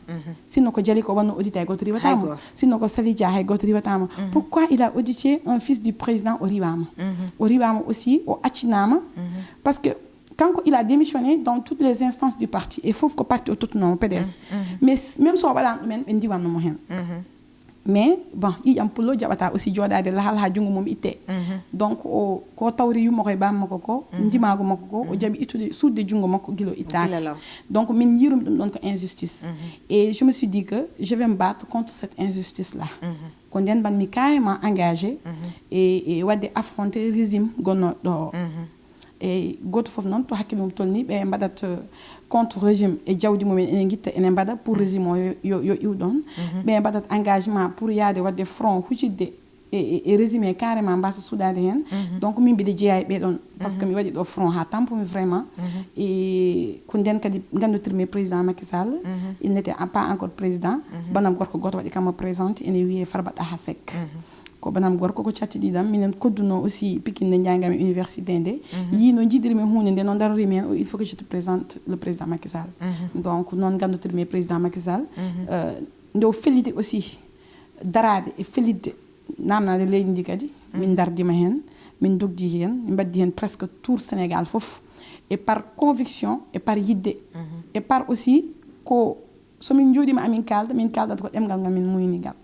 Sinno ko Jali ko wonno audité, hay gooto riiwata mo. Hay gooto. Sinno ko Sali Dia, hay gooto riiwata mo. Pourquoi il a audité un fils du président? O riiwama. O riiwama aussi, o accinaama. Parce que kanko il a démissionné dans toutes les instances du parti, e fof ko parti o tottunoo mo, P D S. Mais s- même so o waɗaano ɗumen, ɓe ndiwanno mo heen. Mais bon, ƴiiƴam pullo jaɓata aussi jooɗaade lahal haa junngo mum itte. Donc o, ko tawri yumma koye bammakko ko, ndimaagu makko ko, o jaɓi ittude, suuɗde junngo makko gila o ittaaka. Gila law. Donc min yiirumi ɗum ɗon ko injustice. Et je me suis dit que je vais me battre contre cette injustice là. Ko nden mbanmi carrément engagé e, e waɗde affronter régime gonnooɗo o. E gooto fof noon to hakkille mum tolni, ɓe mbaɗat, euh, contre régime e jawdi mumen, ene ngitta ene mbaɗa pour régime o yo, yo, yo iw ɗon. Ɓe mbaɗat engagement pour yaade waɗde front, huccidde e, e, e régime he carrément, mbasa suuɗaade heen. Donc min mbiɗa jeyaa e ɓee ɗon, parce que mi waɗi ɗo front haa tampomi vraiment. E ko nden kadi nganndotirmi président Macky Sall, il n'était pas encore président. Banam gorko gooto waɗi kam mo présenté, ene wiyee Farba Daha Seck. Ko banam gorko ko cattidiɗam, minen kodduno aussi pikin nde njangami université nde. Yi no jiɗirmi hunde nde, no darorimi hen, o, il faut que je te présente le président Macky Sall. Donc noon nganndutirmi e président Macky Sall. Euh, nde o felliti aussi daraade e fellitde namnade leydi ndi kadi, min dardima hen, min dogdi hen, min mbaddi hen presque tour Sénégal fof, et par conviction et par yidde, et par aussi ko, so min jooɗima amin kalda, min kaldata ko ɗemngal ngal min muyni ngal.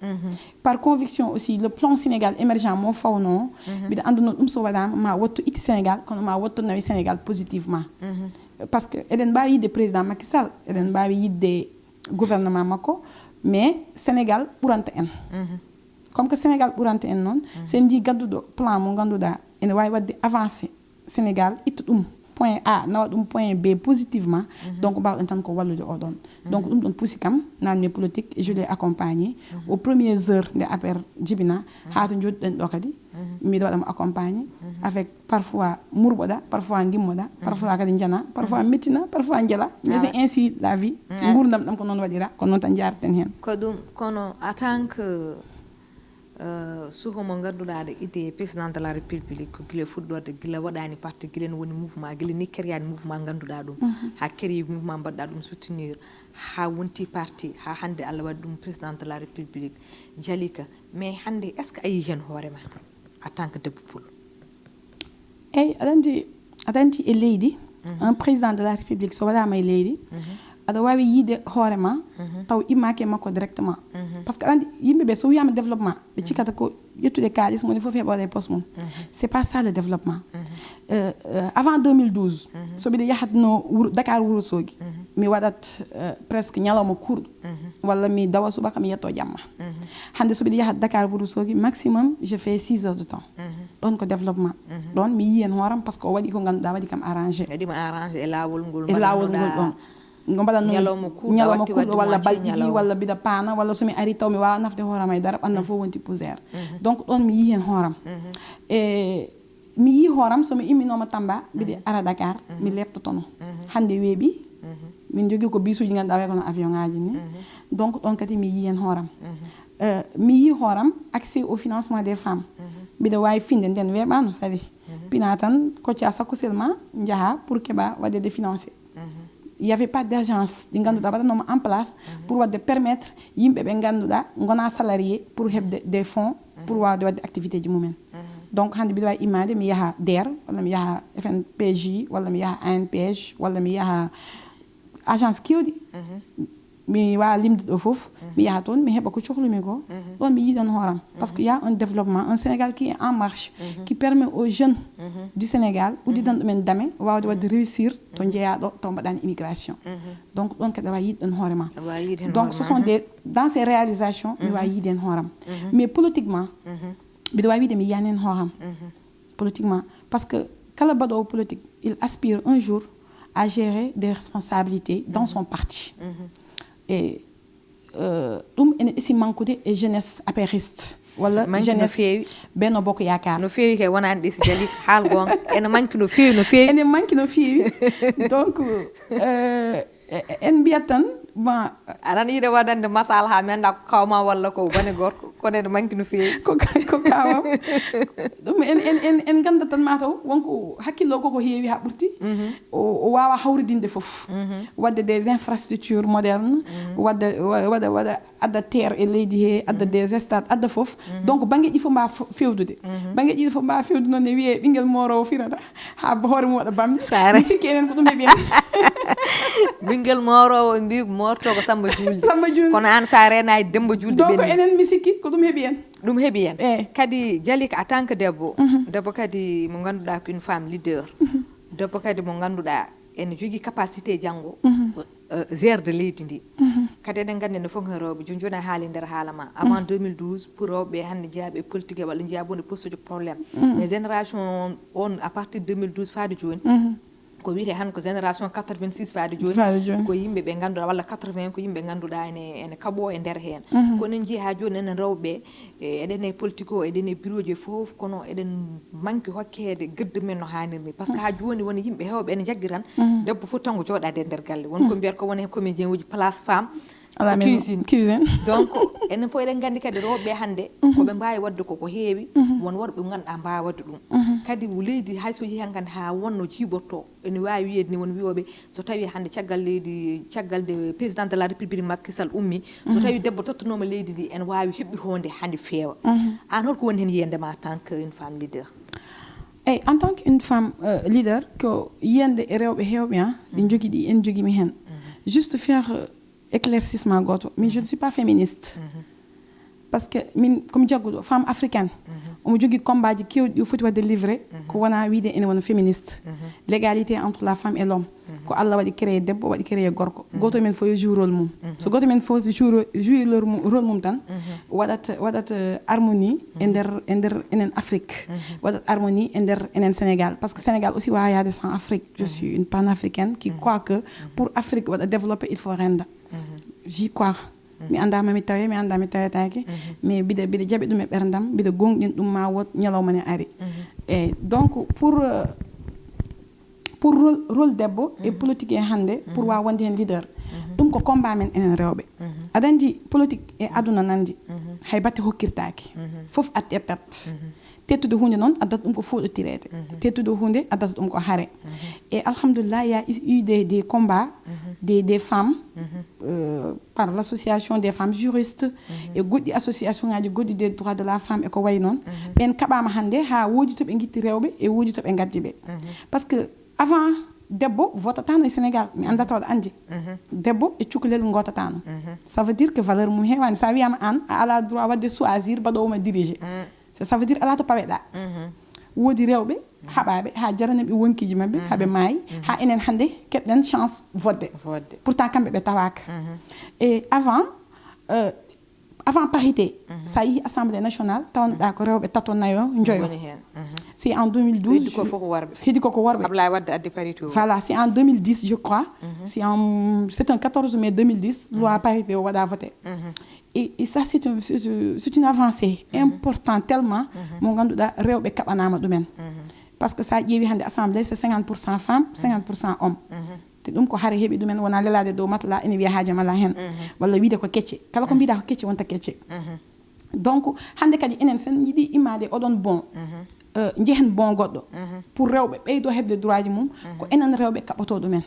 Par conviction aussi, le plan Sénégal émergent mo fawno, mbiɗa annduno ɗum so waɗama ma wotto itti Sénégal, kono ma wotto nawi Sénégal positivement. Parce que eɗen mbawi yidde président Macky Sall, eɗen mbawi yidde gouvernement makko, mais Sénégal ɓuranta en. Comme que Sénégal ɓuranta en noon, so en jii gadduɗo plan mo ngannduɗa ene wawi waɗde avancé Sénégal, itta ɗum point A, nawa ɗum point B positivement, donc mbawɗen tan ko wallude oɗon. Donc ɗum ɗon puusi kam, nanmi politique, et je l'ai accompagné au premières heures nde affaire jibina, ha to jooɗiɗen ɗo kadi, mbiɗa waɗamo accompagné avec parfois murɓoɗa, parfois gimmoɗa, parfois kadi jana, parfois mettina, parfois jela, mais c'est ainsi la vie. Ngurdam ɗam ko noon waɗira, ko noon tan jarten hen. Ko ɗum, kono en tant que, euh, suho mo ngannduɗaa aɗa iddi président de la république, ko gila fuɗɗorde, gila waɗani parti, gila no woni mouvement, gila ni créani mouvement ngannduɗaa ɗum, ha créé mouvement mbaɗɗa ɗum soutenir, ha wonti parti, ha hannde Allah waɗi ɗum président de la république. Jalika, mais hannde est ce que a yii heen hoore ma en tant que debbo pul? Eyi, aɗa anndi, aɗa anndi e leydi, un président de la république so waɗama e leydi, aɗa wawi yiide hoore ma, taw immaki e makko directement. Parce que aɗa anndi yimɓe ɓe so wiyama développement, ɓe cikkata ko ƴettude kaalis, moni fof heɓa e poste mum. C'est pas ça le développement. Euh, euh, avant deux mille douze, so mbiɗa yahatno wuro, Dakar Wuro Sogi, mi waɗat, euh, presque ñalawma kurɗo, walla mi dawa subaka mi yetto jamma. Hannde so mbiɗa yahat Dakar Wuro Sogi, maximum je fais six heures de temps. Ɗon ko développement. Ɗon mi yii hen hooram, parce que o waɗi ko ngannduɗaa waɗi kam arrangé. Waɗi mo arrangé e laawol ngol. E laawol ngol ɗon. Ngo mbaɗa noon ñalawma kurɗo, ñalawma watti kurɗo wadde walla mo acci balɗe ɗiɗi ñalawma. Walla mbiɗa paana, walla so mi ari taw mi waawa nafde hooram e dara, ɓanndu am fof wonti poussière. Donc ɗon mi yii hen hooram. E mi yii hooram, so mi imminooma Tamba, mbiɗa ara Dakar, mi leeptotono. Hannde weeɓi, min jogii ko bisuuji ngannduɗaa wayi kono avion ŋaaji ni. Donc ɗon kadi mi yii hen hooram. Euh, mi yii hooram accès au financement des femmes. Mbiɗa waawi finde, nden weeɓaano, saɗi. Pina tan, kocca sakko sel ma, njaha pour keɓa waɗede financé. Il y avait pas d'agence ɗi ngannduɗaa waɗanoma en place pour waɗde permettre yimɓe ɓe ngannduɗaa ngona salarié pour heɓde des fonds pour wawde waɗde activité ji mumen. Donc hannde mbiɗa wawi immade mi yaha DER, walla mi yaha F N P J, walla mi yaha A N P H, walla mi yaha agence kewɗi. Mi wawa limde ɗo fof, mi yaha toon, mi heɓa ko cohlumi ko. Ɗon mi yiidan hooram. Parce que y a un développement, un Sénégal qui est en marche, qui permet aux jeunes du Sénégal, udditan ɗumen dame, wawde waɗde réussir to jeeyaɗo, to mbaɗani immigration. Donc ɗon kadi awa yiiɗan hoore ma. Awa yiiɗan hoore ma. Donc ce sont des, dans ces réalisations, mi wawa yiiden hooram. Mais politiquement, mbiɗa wawi wiide mi yiyani hen hooram. Politiquement, parce que kala mbaɗowo politique, il aspire un jour à gérer des responsabilités dans son parti. Et euh, ɗum ene esi manquude e jeunesse apériste walla jeunesse Benno Bokk Yaakaar. No feewi kay, wonani ɗesi, Jali, haal goonga. Ene manque no feewi, no feewi. Ene manque no feewi. Donc euh, e- e- en mbiyat tan, bon, aɗa yiɗa waɗande masal ha mi annda ko kawma walla ko bane gorko, kono ene manque no feewi. Ko ka- ko kawam. Ɗum en en en en nganndat tan mataw wonko hakkillo koko heewi ha ɓurti. O o wawa hawridinde fof. Waɗde des infrastructures modernes, waɗde wa- waɗa waɗa adda terre e leydi he, adda des stades, adda fof. Donc banggueji ɗi fof mbawa fo- fewdude. Banggueji ɗi fof mbawa fewdude noon ne wiye ɓinguel morowo firata ha hoore mum waɗa bambi. Sare. Mi sikki enen ko ɗum heeɓi en. Ɓinguel morowo mbi morto ko Samba Julde. Samba Julde. Kono an sa renani Demba Julde. Donc ɓenni. Enen mi sikki ko ɗum heeɓi en. Ɗum heeɓi en. Eh. Kadi Jalika en tant que debbo, debbo kadi mo ngannduɗaa ko une femme leader. Debbo kadi mo ngannduɗaa ene jogii capacité janngo, euh, gérde leydi ndi. Kadi eɗen nganndi no fof hen rewɓe, jooni jooni a haali nder haala ma. Avant deux mille douze, pour rewɓe hannde jeeyaɓe e politique walla jeeyaɓe wonde poste de problème. Mais génération on, à partir de deux mille douze faade jooni, ko wiyete hannde ko génération quatre-vingt-six faade jooni. Faade jooni. Ko yimɓe ɓe ngannduɗaa, walla quatre-vingts, ko yimɓe ngannduɗaa ene, ene kaɓoo e nder heen. Kono en njii haa jooni enen rewɓe, e, eɗen e politique o, eɗen e bureau ji fof, kono eɗen manque hokkeede gëdd men no haaniri ni. Parce que haa jooni woni yimɓe heewɓe ene njaggiran debbo fof tan ko jooɗaade e nder galle. Won ko mbiyata ko woni heen comédien uji place femme, À la Ko maison. Cuisine. Cuisine. Donc, enen fof eɗen nganndi kadi rewɓe hannde ko ɓe mbaawi waɗde koko heewi. Won worɓe ɓe ngannduɗaa mbaawa waɗde ɗum. Kadi leydi hay so yehi hannde haa wonno jiiɓotto, ene waawi wiyeede ni won wiyooɓe so tawii hannde caggal leydi, caggal nde président de la république Macky Sall ummi, so tawii debbo tottanooma leydi ndi, ene waawi heɓɓitoonde hannde feewa. Aan, holko woni heen yiyannde ma en tant qu'une femme leader? Eyyi, en tant qu'une femme euh, leader, ko yiyannde e rewɓe heewɓe, ah, ɗi jogi ɗi, en jogi mi heen. Juste faire euh, éclaircissement gooto, mais je ne suis pas féministe. Parce que min komi jagguɗo, femme africaine, omo jogii combat ji kewɗi ɗi o foti waɗde livrer, ko wona wiide ene wona féministe. L'égalité entre la femme et l'homme. Ko Allah waɗi créé debbo, waɗi créé gorko. Gooto men fof yo joue rôle mum. So gooto men fof joue rôle mum, rôle mum tan, waɗat waɗat euh, harmonie e nder e nder enen Afrique. Waɗat harmonie e nder enen Sénégal, parce que Sénégal aussi wawa yaade sans Afrique. Je suis une panafricaine qui croit que pour Afrique waɗa développé, il faut renda. J'y crois. Mi annda ma mi tawe, mi annda mi tawetake, mais mbiɗa mbiɗa jaɓi ɗum e ɓerdam, mbiɗa gonɗin ɗum ma wood ñalawma ne ari. Eyyi, donc pour euh, pour rôle, rôle debbo e politique e hannde, pour wawa wonde heen leader, ɗum ko combat men enen rewɓe. Aɗa anndi politique e aduna nanndi, hay batte hokkirtaake, fof a tettat. Tettude huunde noon addata ɗum ko fooɗotireede. Tettude huunde addata ɗum ko hare. Et alhamdulillah, il y a eu des, des combats des, des femmes euh, par l'association des femmes juristes, e goɗɗi association ngaji goɗɗi des droits de la femme e ko wayi noon. Ɓen kaɓama hannde haa woodi to ɓe guitti rewɓe e woodi to ɓe gaddi ɓe. Parce que avant, debbo votatano e Sénégal, mi annda taw aɗa anndi. Debbo e cukalel gotatano. Ça veut dire que valeur mum heewani. Sa wiyama an a ala droit waɗde choisir mbaɗowo ma diriger. Ça veut dire ala to paweɗa. Woodi rewɓe haɓaɓe ha jarani ɓe wonkiji mabɓe, haɓe maayi, ha enen hannde keɓɗen chance voɗde. Voɗde. Pourtant kamɓe ɓe tawaka. Et avant euh, avant parité, sa yeehi Assemblée nationale tawanɗa ko rewɓe tato, nayo, joyo. Woni heen. C'est en deux mille douze. Heddi ko fof ko worɓe. Heddi ko ko worɓe. Ablaye Wade addi parité o. Voilà, c'est en deux mille dix, je crois. C'est en c'est un quatorze mai deux mille dix, loi parité o waɗa voté. Et, et ça, c'est un- c'est un- c'est une avancée importante tellement, mo ngannduɗaa rewɓe kaɓanaama ɗumen. Parce que sa ƴeewi hannde Assemblée, c'est cinquante pour cent femmes, cinquante pour cent hommes. Te ɗum ko hare heɓi ɗumen, wona lelaade dow matla ene wiya haajam ala heen, walla wiide ko kecce. Kala ko mbiɗa ko kecce wonta kecce. Donc hannde kadi enen sen jiɗi immade oɗon bon, euh, njehen bon goɗɗo, pour rewɓe ɓeydo heɓde droit ji mum, ko enen rewɓe kaɓɓoto ɗumen.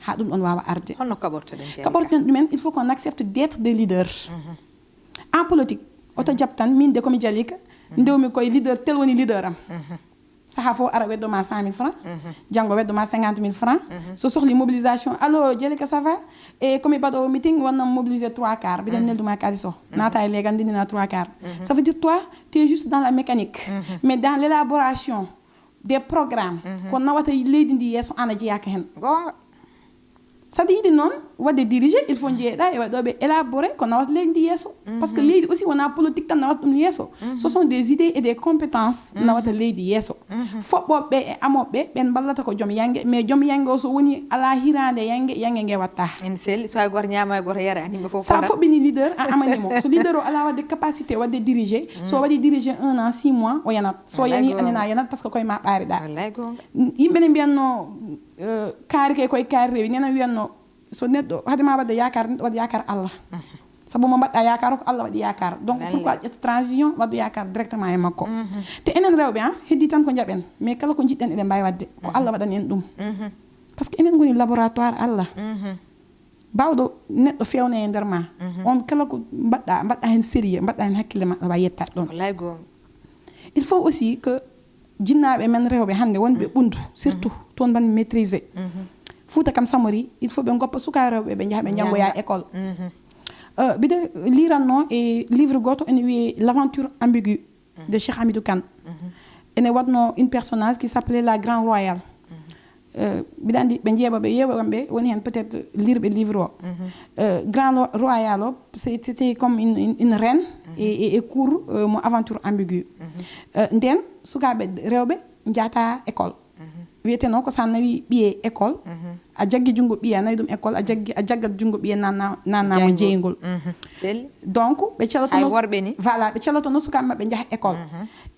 Ha ɗum ɗon wawa arde. Honno kaɓortoɗen Jalika? Kaɓorten ɗumen, il faut qu'on accepte d'être des leaders. En politique, oto jaɓ tan min de komi Jalika, ndewmi koye leader tel woni leader am. Saha fof ara weddo ma cent mille francs, janngo weddo ma cinquante mille francs. So sohli mobilisation, allo Jalika, ça va? E komi baɗowo meeting, wonno mobilisé trois quarts, mbiɗen nelduma kalis o, naata e leegal ndendina trois quarts. Ça veut dire toi, tu es juste dans la mécanique. Mais dans l'élaboration des programmes, ko nawata leydi ndi yeeso, an a jeyaka hen. Goonga. Saɗa yiɗi noon waɗde diriger, il faut jeeɗa e waɗoɓe élaborer ko nawata leydi ndi yeeso. Parce que leydi aussi wona politique tan nawata ɗum yeeso. Ce sont des idées et des compétences nawata leydi yeeso. Foɓɓoɓe ɓe e amoɓe ɓen mballata ko joom yange, mais joom yange o so woni ala hirande yange, yange nge watta. En selli, so hay goto ñaama, hay goto yara, yimɓe fof Sa kora. Foɓɓini leader, a amani mo. So leader o ala waɗde capacité waɗde diriger, so waɗi diriger un an, six mois, o yanat. So Wallaay yani, goonga. Anena yanat parce que koye ma ɓaariɗa. Wallaay goonga. Yimɓe ne mbiyatno euh, kaari kay koye kaari rewi, nena wiyatno so neɗɗo hade ma waɗde yakar, neɗɗo waɗa yakar Allah. Sabu mo mbaɗɗa yakar o ko Allah waɗi yakar, donc Wallaay. Pourquoi ƴetta transition waɗde yakar directement e makko? Te enen rewɓe, an heddi tan ko jaɓen, mais kala ko jiɗɗen eɗen mbawi waɗde, ko Allah waɗani en ɗum. Parce que enen goni laboratoire Allah. Bawɗo neɗɗo fewne e nder ma, on kala ko mbaɗɗa, mbaɗɗa hen sérieux, mbaɗɗa hen hakkille ma, awa yetta ɗon. Wallaay goonga. Il faut aussi que jinnaaɓe men rewɓe hannde wonɓe ɓunndu, surtout toon mban maîtrisé. Fuuta kam samori, il faut ɓe ngoppa sukaaɓe rewɓe, ɓe njaha ɓe njanngoya école. Euh, mbiɗa liiranno e livre gooto ene wiyee L'aventure ambiguë de Cheikh Hamidou Kane. Ene waɗno une personnage qui s'appelait la Grand Royale. Euh, mbiɗa anndi ɓe jeeɓa ɓe yeewa kamɓe woni heen peut-être lirɓe livre o. Euh, Grand Ro- Royale o, c'est- c'était comme une, une, une reine et, et, et cour euh, mo aventure ambiguë. Euh, nden sukaaɓe rewɓe njata école. Wiyeteno ko sa nawi ɓiye école, a jaggi junngo ɓiya, a nawi ɗum école, a jaggi, a jaggat junngo ɓiya, nanna, nanna mo jeygol. Donc ɓe celotono, voilà, ɓe celotono sukaaɓe maɓɓe njaha école.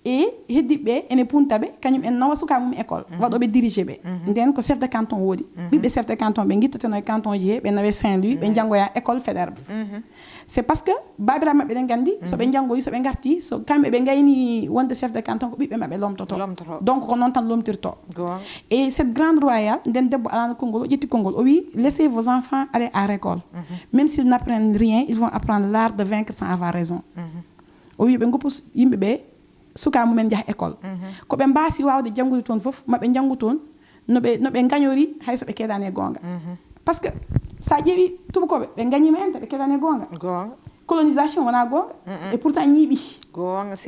E heddiɓe ɓe ene punta ɓe, kañum en nawa sukaaɓe mum école, waɗo ɓe dirigé ɓe. Nden ko chef de canton woodi. Ɓiɓɓe chef de canton ɓe guittoteno e canton ji he, ɓe nawe Saint-Louis, ɓe njanngoya école Faidherbe. C'est parce que baabiraaɓe maɓɓe ɗen nganndi, so ɓe njanngoyi, so ɓe ngarti, so kamɓe ɓe ngayni wonde chef de canton, ko ɓiɓɓe maɓɓe lomtoto. Donc ko noon tan lomtirto. Et cette grande royale, nden debbo alano konngol, o ƴetti konngol, o wi: laissez vos enfants aller à l'école. Même s'ils n'apprennent rien, ils vont apprendre l'art de vaincre sans avoir raison. O wi ɓe ngoppu yimɓe ɓe, suka mumen njaha école. Ko ɓe mbaasi waawde janngude toon fof, ma ɓe njanngu toon no ɓe, no ɓe ngañori, hay so ɓe keedani e goonga. Parce que so a ƴeewi tubakoɓe, ɓe ngañima enta, ɓe keedani e goonga. Colonisation wona goonga. Et pourtant ñiiɓi.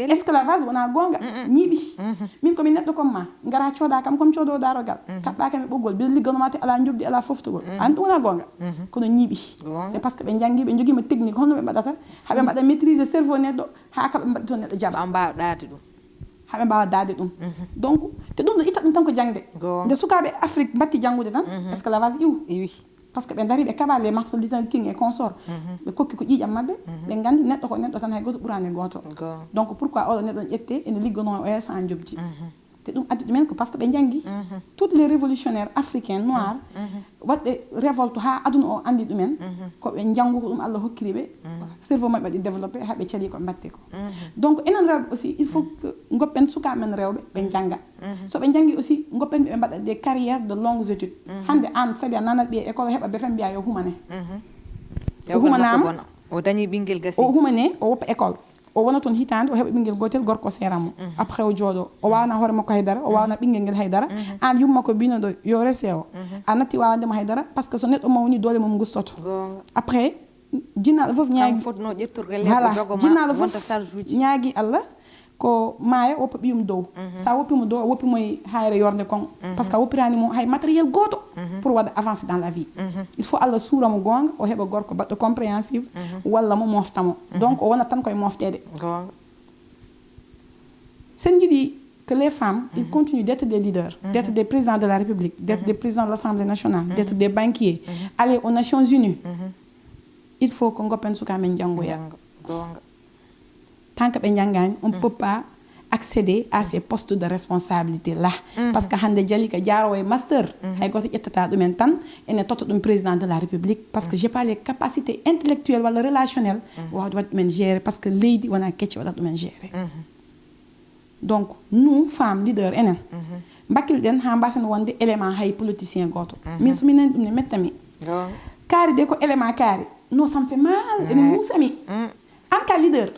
Esclavage wona goonga, ñiiɓi. Min komi neɗɗo comme ma, ngara cooda kam comme coodowo darogal, kaɓɓa kam e ɓoggol, mbiɗa ligganoma te ala njoɓdi, ala foftugol. An ɗum wona goonga. Kono ñiiɓi. C'est parce que ɓe njanngi, ɓe njogiima technique, holno ɓe mbaɗata haɓe mbaɗa maîtriser cerveau neɗɗo, haa kaɓe mbaɗi toon neɗɗo jaɓa. Haa ɓe mbaawa ɗaade ɗum. Haa ɓe mbaawa ɗaade ɗum. Donc te ɗum ɗo itta ɗum tan ko jaŋde. Nde sukaaɓe Afrique mbatti janngude tan, esclavage iwi. Parce que ɓe ndari, ɓe kaɓa les Martin Luther King et consorts. Ɓe kokki ko ƴiiƴam maɓɓe, ɓe nganndi neɗɗo ko neɗɗo tan, hay gooto ɓuraani gooto. Donc pourquoi oɗo neɗɗo ƴette ene ligganoo oya sans njoɓdi? Te ɗum addi ɗumen ko parce que ɓe njanngi. Toutes les révolutionnaires africains noirs, waɗɓe révolte haa aduna o anndi ɗumen, ko ɓe njanngu, ko ɗum Allah hokkiri ɓe, cerveau maɓɓe waɗi développé, haa ɓe cali ko ɓe mbaɗte ko. Donc enen rewɓe aussi, il faut que ngoppen sukaaɓe men rewɓe ɓe njannga. So ɓe njanngi aussi, ngoppen ɓe ɓe mbaɗa des carrières de longues études. Hannde aan, saɗi a nanat ɓiye école, heɓa B F M, mbiya yo humane. O humanaama, o dañi ɓinngel gasi, o humane, o woppa école. O wona toon hitaande, o heɓa ɓinngel gootel, gorko seera mum. Après o jooɗo, o waawna hoore makko haydara, o waawna ɓinngel ngel haydara. Aan yumma ko mbino ɗo yo rese o. A natti waawande mo haydara, parce que so neɗɗo mawni, doole mum ngustoto. Après, jinnaaɗo fof ñaagi, fotno ƴettude relève, voilà, jinnaaɗo fof ñaagi Allah ko maaya, woppa ɓiyum dow. Sa woppi mo dow, a woppi mo e hayre yorde kon. Parce que a woppirani mo hay matériel gooto pour waɗa avancé dans la vie. Il faut Allah suura mo goonga, o heɓa gorko baɗɗo compréhensive, walla mo mofta mo. Donc o wonat tan koye mofteede. Sen njiɗi que les femmes, ils continuent d'être des leaders, d'être des présidents de la République, d'être des présidents de l'Assemblée nationale, d'être des banquiers, aller aux Nations Unies, il faut que ngoppen suka men njanngoya. Tant que ɓe njanngaani, on ne peut pas accéder à ces postes de responsabilité là. Parce que hannde Jalika jaarowo e master, hay gooto ƴettata ɗumen, tan ene totta ɗum président de la République, parce que j'ai pas les capacités intellectuelles walla relationnelles waawde waɗde ɗumen gérer, parce que leydi wona kecce waɗata ɗumen gérer. Donc nous femmes leaders, enen mbakkilɗen haa mbasen wonde élément hay politicien gooto. Min so mi nani ɗum ne metta mi. Kaari de ko élément kaari. Non, ça me fait mal, ene muusa mi. An ka leader,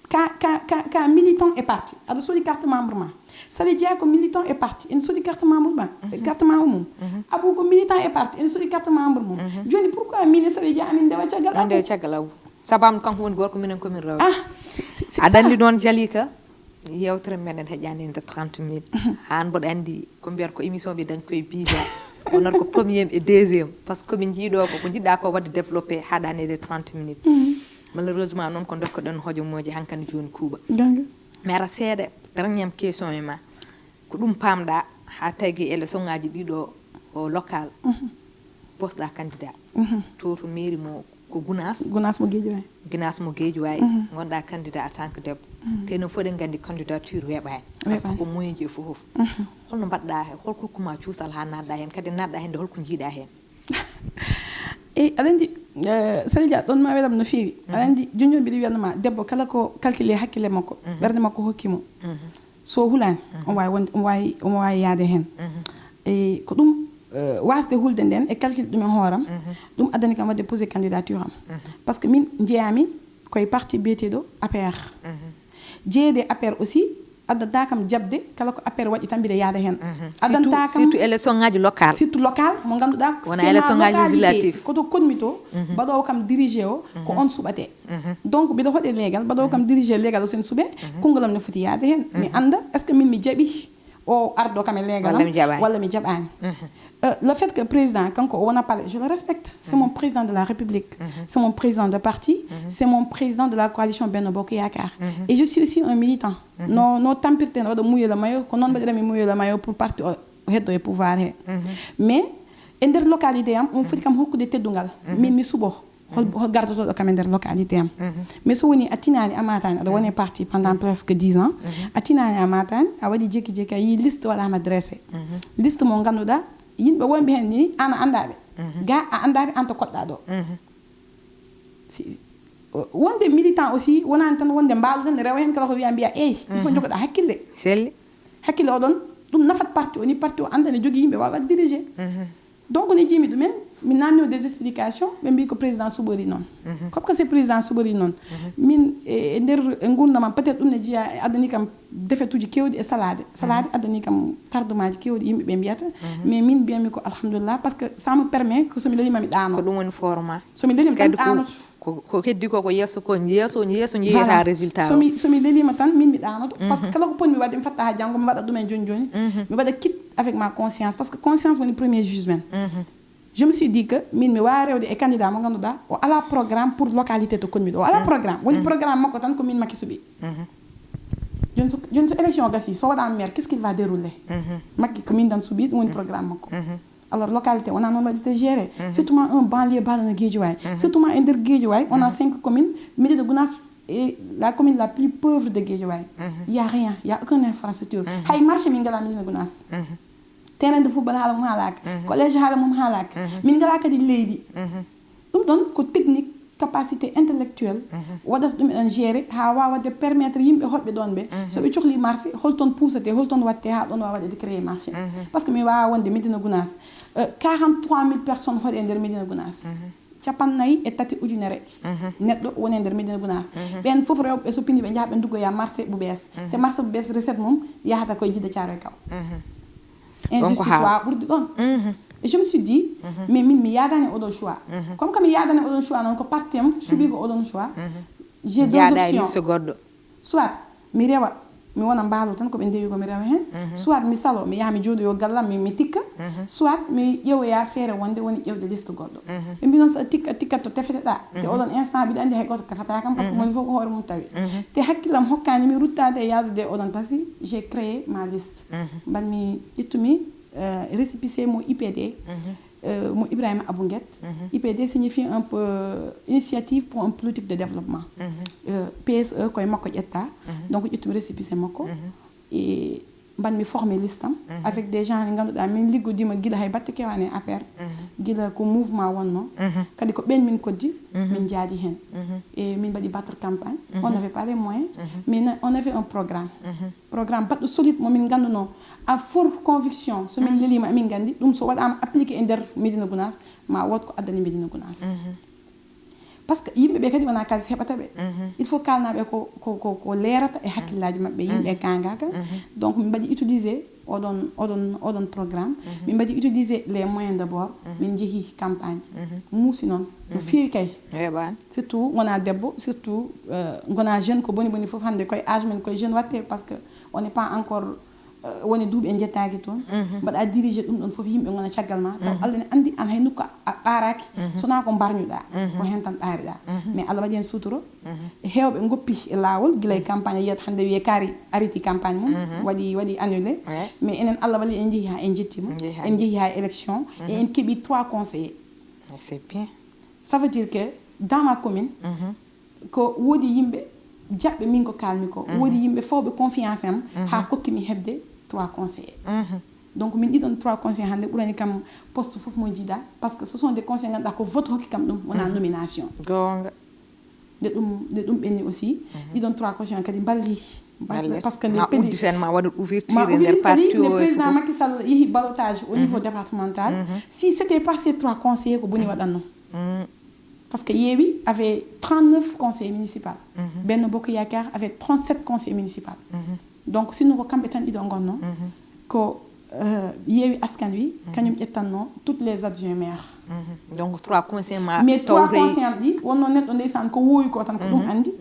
ka, ka, ka, ka militant e parti, aɗa soodi carte membre ma. Saɗa jeya ko militant e parti, ene soodi carte membre ma, carte membre mum. Abou ko militant e parti, ene soodi carte membre mum. Jooni pourquoi min e Saɗa jeya amin ndewa caggal Abou? Caggal Abou. Sababu kanko woni gorko, minen komin rewɓe. Ah, c'est, c'est, c'est ça. Aɗa anndi noon, Jalika, yewtere meɗen heƴaani inde trente minutes. Aan mboɗo anndi ko mbiyata ko émission ɓe dañ koye visa. Wonata ko premier et deuxième. Parce que komin njiiɗo ko, ko njiɗɗa ko waɗde développé haɗaani e trente minutes. Malheureusement noon ko dokkoɗen hojomooji hankandi jooni kuuɓa. Mi ara seeɗa, dernière question e ma. Ko ɗum paamɗa haa tagi élection ŋaaji ɗiɗo o local? Posɗa candidat. To, to mairie mo ko Gunaas. Gunaas mo Guédiawaye. Gunaas mo Guédiawaye. Ngonɗa candidat en tant que debbo. Te no fof eɗen nganndi candidature weeɓaani. Parce que ko moyen ji e fof fof. Holno mbaɗɗa he, holko hokkuma cuusal haa naatɗa heen, kadi naatɗa heen nde holko njiiɗa heen? Eyi, aɗa anndi, eh, Saɗa Dia, ɗon ma welam no feewi. Aɗa anndi, jooni jooni mbiɗa wiyanno ma, debbo kala ko calculé hakkille makko, ɓernde makko hokki mo. So hulaani, omo waawi wonde, omo waawi, omo waawi yahde heen. E ko ɗum, eh, waasde hulde ndeen e calcul ɗum e hooram, ɗum addani kam waɗde posé candidature am. Parce que min njeyaami koye parti biyeteeɗo A P R. Jeyeede A P R aussi addanta kam jaɓde kala ko A P R waɗi tan mbiɗa yahda heen. Addanta kam surtout élection ŋaaji local. Surtout local mo ngannduɗaa wona élection ŋaaji législative. Ko to koɗmi to, mbaɗoowo kam dirigé o ko on suɓatee. Donc mbiɗa hoɗe leegal, mbaɗoowo kam dirigé leegal o sen suɓe, konngol am ne foti yahde heen. Mi annda est-ce que min mi jaɓi o ardo kam e leegal am walla mi jaɓaani. Euh, le fait que président kanko o wona palais, je le respecte. C'est mon président de la République. C'est mon président de parti. C'est mon président de la coalition Benno Bokk Yaakaar. Et je suis aussi un militant. No, no tampirten waɗa mouiller le maillot, ko noon mbaɗirami mouiller le maillot pour parti o heddo e pouvoir he. Mais E nder localité am, on foti kam hokkude teddungal. Min mi suɓo hol, hol gardotoɗo kam e nder localité am. Mais so woni a tinani a matani, aɗa woni parti pendant presque dix ans, a tinani a matani, a waɗi jekki jekki a yi liste waɗama dressé. Liste mo ganduɗa yimɓe wonɓe hen ni an a andaɓe. Ga a andaɓe an to koɗɗa ɗo. Si, wonde militant aussi wonani tan wonde mbaalu tan rewa hen kala ko wiya mbiya, eyi, il faut jogoɗa hakkille. Selli. Hakkille oɗon, ɗum nafat parti o ni, parti o anda ne jogui yimɓe wawa dirigé. Donc ne jimi ɗumen, mi nanni des explications, ɓe mbi ko président suɓori noon. Comme que c'est président suɓori noon, min e e nder e gurdam am peut-être ɗum ne jeeya e adani kam défaite uji kewɗi e salade. Salade adani kam tardement ji kewɗi yimɓe ɓe mbiyata. Mais min mbiyami ko alhamdulillah, parce que ça me permet que somi lelima mi ɗaano. Ko ɗum woni format. Somi lelima tan ɗaanoto. Ko, ko heddi ko, ko yeeso ko, yeeso, yeeso jeeyata résultat o. Somi, somi lelima tan, min mi ɗaanoto. Parce que kala ko ponmi waɗde, mi fatta ha janngo, mi waɗa ɗumen joni joni. Mi waɗa quitte avec ma conscience, parce que conscience woni premier juge men. Je me suis dit que min mi wawa rewde e candidat mo ganduɗa o ala programme pour localité to konmi ɗo. O ala programme. Woni programme makko tan ko min Macky suɓi. Joni so, joni so élection o gasi, so waɗama maire, qu'est-ce qu'il va dérouler? Macky ko min tan suɓi, ɗum woni programme makko. Alors localité wona noon waɗirte géré. Surtout ma un banlieue mbaɗo no Guédiawaye. Surtout ma e nder Guédiawaye on a cinq communes, Médina Gounass est la commune la plus pauvre de Guédiawaye. Il y a rien, il y a aucune infrastructure. Hay marché min ngala Médina Gounass. Terrain de football haala mum haalaka. Collège haala mum haalaka. Min ngala kadi leydi. Ɗum ɗon ko technique, capacité intellectuelle waɗata ɗum eɗen géré ha wawa waɗde permettre yimɓe hoɗɓe ɗon ɓe, so ɓe cohli marché, holton puusate, holton watte ha ɗon wawa waɗede créé marché. Parce que mi wawa wonde Médina Gounass, euh, quarante-trois mille personnes hoɗe e nder Médina Gounass. Capannayyi e tati ujunere neɗɗo woni e nder Médina Gounass. Ɓen fof rewɓe ɓe so pini ɓe jaha ɓe nduggoya marché Ɓuɓees. Te marché Ɓuɓees recette mum yahata koye Djiddah Thiaroye Kaw. Injustice wawa ɓurdi ɗon. Et je me suis dit, mais min mi yadani oɗo choix. Comme que mi yadani oɗo choix noon, ko parti am suɓi ko oɗon choix, j'ai deux options. Soit mi rewa, mi wona mbaalo tan ko ɓe ndewi ko mi rewa hen. Soit mi salo, mi yaha mi jooɗoyo gallam, mi, mi tikka. Soit mi ƴeewoya feere wonde woni ƴeewde liste goɗɗo. Ɓe mbi noon so a tikka, tikkat to tefeteɗa. Te oɗon instant mbiɗa andi hay goto tefata kam, parce que moni fof ko hoore mum tawi. Te hakkillam hokkani mi ruttade e yaadude e oɗon, parce que j'ai créé ma liste. Mbanmi ƴettumi, euh, récépissé mo I P D, euh, mo Ibrahima Abou Nguet. I P D signifie un peu, euh, initiative pour une politique de développement. Euh, P S E koye makko ƴetta. Donc ƴettumi récépissé makko. E mbanmi formé liste am avec des gens ɗi ganduɗa min liggodima gila hay batte kewani e A P R. Gila ko mouvement wonno. Kadi ko ɓen min koddi, min jaadi hen. E min mbaɗi battre campagne. On n'avait pas les moyens, mais na-, on avait un programme. Programme baɗɗo solide mo min ganduno à forte conviction, so min lelima amin gandi ɗum so waɗama appliqué e nder Médina Gounass, ma wot ko addani Médina Gounass. Parce que yimɓe ɓe kadi wona kalis heɓata ɓe. Il faut kalnaɓe ko, ko, ko, ko leerata e hakkillaji maɓɓe, yimɓe e kangaka. Donc min mbaɗi utilisé oɗon, oɗon, oɗon programme. Min mbaɗi utilisé les moyens d'abord. Min jeehi campagne. Muusi noon no feewi kay. Surtout gona debbo, surtout, euh, gona jeune, ko boni boni fof hande koye âge men koye jeune watte, parce que on n'est pas encore, euh, woni duuɓi en jettaki toon. Mbaɗa dirigé ɗum ɗon fof, yimɓe gona caggal ma, taw Allah ne andi an hay nokku a ɓaaraki, sona ko mbarñuɗa, ko hen tan ɗaariɗa. Mais Allah waɗi hen suuturo. Hewɓe goppi e laawol, gila e campagne, a yiyat hande wiye kaari ariti campagne mum, waɗi, waɗi annulé. Mais enen Allah waɗi en jeehi ha en jettima, en jeehi ha élection, et en keeɓi trois conseillers. C'est bien. Ça veut dire que dans ma commune, ko woodi yimɓe jaɓɓe min ko kalmi ko, woodi yimɓe fawɓe confiance am, ha kokkimi heɓde trois conseillers. Donc min ɗiɗon trois conseillers hande ɓurani kam poste fof mo jiiɗa, parce que ce sont des conseillers ganduɗa ko vote hokki kam ɗum, wona nomination. Goonga. Nde ɗum, nde ɗum ɓenni aussi, ɗiɗon trois conseillers kadi mballi. Parce que nde udditen ma waɗa ouverture e nder parti o, nde président Macky Sall yeehi ballottage au niveau départemental, si c'était pas ces trois conseillers ko boni waɗanno. Parce que Yewwi avait trente-neuf conseillers municipaux. Benno Bokk Yaakaar avait trente-sept conseillers municipaux. Donc sinno ko kamɓe tan ɗiɗo gonno, ko, euh, Yewwi Askan Wi, kañum ƴettanno toutes les adjoints maires. Donc trois conseillers ma. Mais trois conseillers am ɗi wonno neɗɗo ndeysaan ko wowi ko tan ko ɗum andi.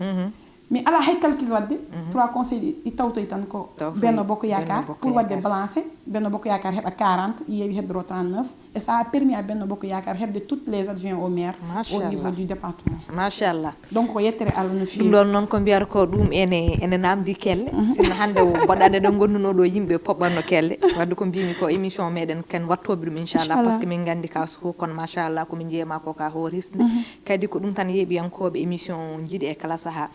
Mais ala hay calcul waɗde, trois conseillers ɗi, ɗi tawtoy tan ko Benno Bokk Yaakaar, pour waɗde balancé, Benno Bokk Yaakaar heɓa quarante, Yewwi heddoro trente-neuf. Et ça a permis à Benno Bokk Yaakaar heɓde toutes les adjoints au maire au niveau du département. Machallah. Donc ko yettere Allah no Ɗum feewi. Ɗon noon ko mbiyata ko ɗum ene ene namdi kelle. Sinno hannde o mboɗa nde ɗo ngonduno ɗo yimɓe poɓɓanno kelle. Wadde ko mbimi ko émission meɗen ken wattoɓe ɗum inchallah. Inchallah. Parce que min gandi ka suhu kono machallah ko min jeeyama ko ka hoore hisde. Kadi ko ɗum tan yeeɓiyankooɓe émission jiiɗi e kala saha.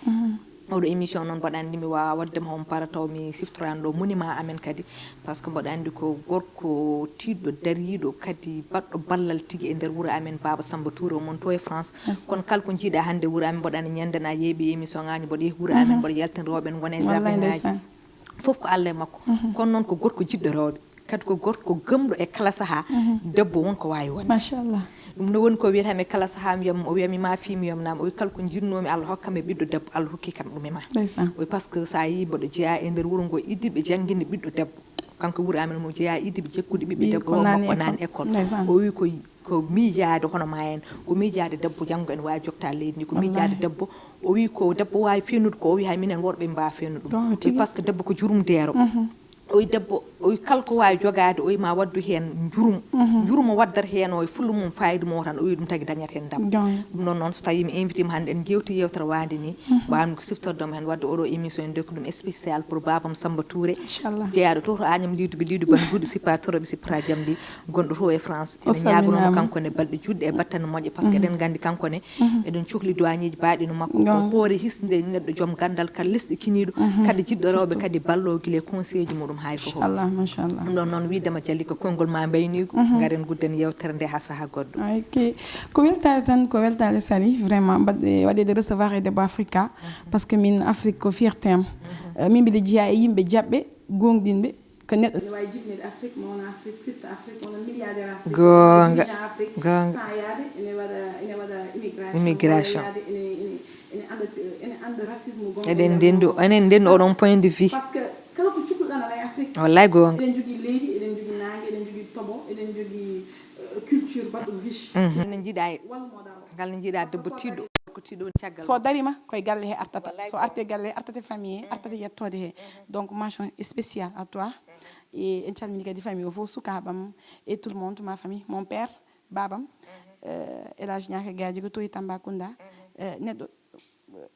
Oɗo émission noon mboɗa anndi mi wawa waddema on para taw mi siftorani ɗo monument amen kadi. Parce que mboɗa anndi ko gorko tiɗɗo dariɗo kadi baɗɗo ballal tigi e nder wuuro amen, Baba Samba Touré omon to e France. Kono kala ko jiiɗa hannde wuuro amen mboɗa anndi ñande na yeeɓi émission ngaji mboɗo yeehi wuuro amen mboɗo yaltina rewɓe en gona e Wallay jardin ngaji. Ndeysaan. Fof ko Allah e makko. Kono noon ko gorko jiɗɗo rewɓe, kadi ko gorko gëmɗo e kala saha debbo wonko wawi wonde. Machallah. Ɗum ne woni ko wiyatami e kala saha mi wiyam o wiyami ma fi mi wiyam nam o wi kala ko jiɗnomi Allah hokkam e ɓiɗɗo debbo Allah hokki kam ɗum e ma. Ndeysaan. O wi parce que sa yi mboɗo jeeya e nder wuuro ngo iddiɓe jangguinde ɓiɗɗo debbo. Kanko wuuro amen mo jeeya iddiɓe jekkude ɓiɓɓe debbo Ko o naani makko naani école. École. O wi ko ko miijaade hono ma en, ko miijaade debbo janngo ene waawi joktaade leydi ndi, ko miijaade debbo. O wi ko debbo waawi feenude ko o wi hay minen worɓe mbawa feenude ɗum. Parce que debbo ko jurum deero. O wi debbo o wi kala ko waawi jogaade o wi ma waddu heen njurum. Njurum o waddata heen o e fulla mum fayida mum o tan o wi ɗum tagi dañat heen ndam. Ɗum noon noon so tawi mi invité ma hannde en jewti yewtere wande ni. Mbawmi ko siftordema heen wadde oɗo émission en dokki ɗum spécial pour babam Samba Touré. Jeyaɗo to to Agnam Liidu ɓe Liidu ban guuɗi sippa toroɓe sippata jam ndi. Gonɗo to e France ene ñaagonono kanko ne balɗe juɗɗe e battane moƴƴe parce que eɗen nganndi kanko ne eɗen cohli duwañeeji baaɗi no makko ko hoore hisnde neɗɗo joom ganndal kadi lesɗi kiniiɗo kadi jiɗɗo rewɓe kadi ballo gila e conseil ji muɗum hay fof. Machallah, machallah. Ɗum ɗon noon wiidema jali ko konngol ma mbayniigu ngaren gudden yewtere nde ha saha goɗɗo. Ok. Ko weltaare tan ko weltaare sali vraiment mbaɗde waɗede recevoir e debbo Africa parce que min Afrique ko fierté am. Min mbiɗa jeeya e yimɓe jaɓɓe goongɗinɓe. Ko neɗɗo ne waawi jibinede Afrique, mawna Afrique, firta Afrique, wona milliardaire Afrique, Goonga. Dirigeant Afrique, Goonga. Sans yaade ene waɗa ene waɗa immigration. Immigration. Yaade ene ene ene anda ene anda racisme gonɗo Eɗen nder ndendu mum. Enen ndendu oɗon point de vue. Parce que kala ko cukluɗan ala e Afrique. Wallay goonga. Eɗen jogii leydi, eɗen jogii naange, eɗen jogii toɓo, eɗen jogii euh, culture baɗɗo riche. Ene jiiɗa e Wallu mo daro. Ngal ne jiiɗa debbo tiɗɗo ko tiɗɗo woni caggal. So darima koye galle he artata. Wallay So arte galle he artate famille he artate yettoode he. Donc mention spéciale à toi. Et en calmini kadi famille o fof sukaɓam et tout le monde ma famille mon père babam. Euh, El Hadj Ñaaka Gaaji ko toyi Tambacounda. Euh, neɗɗo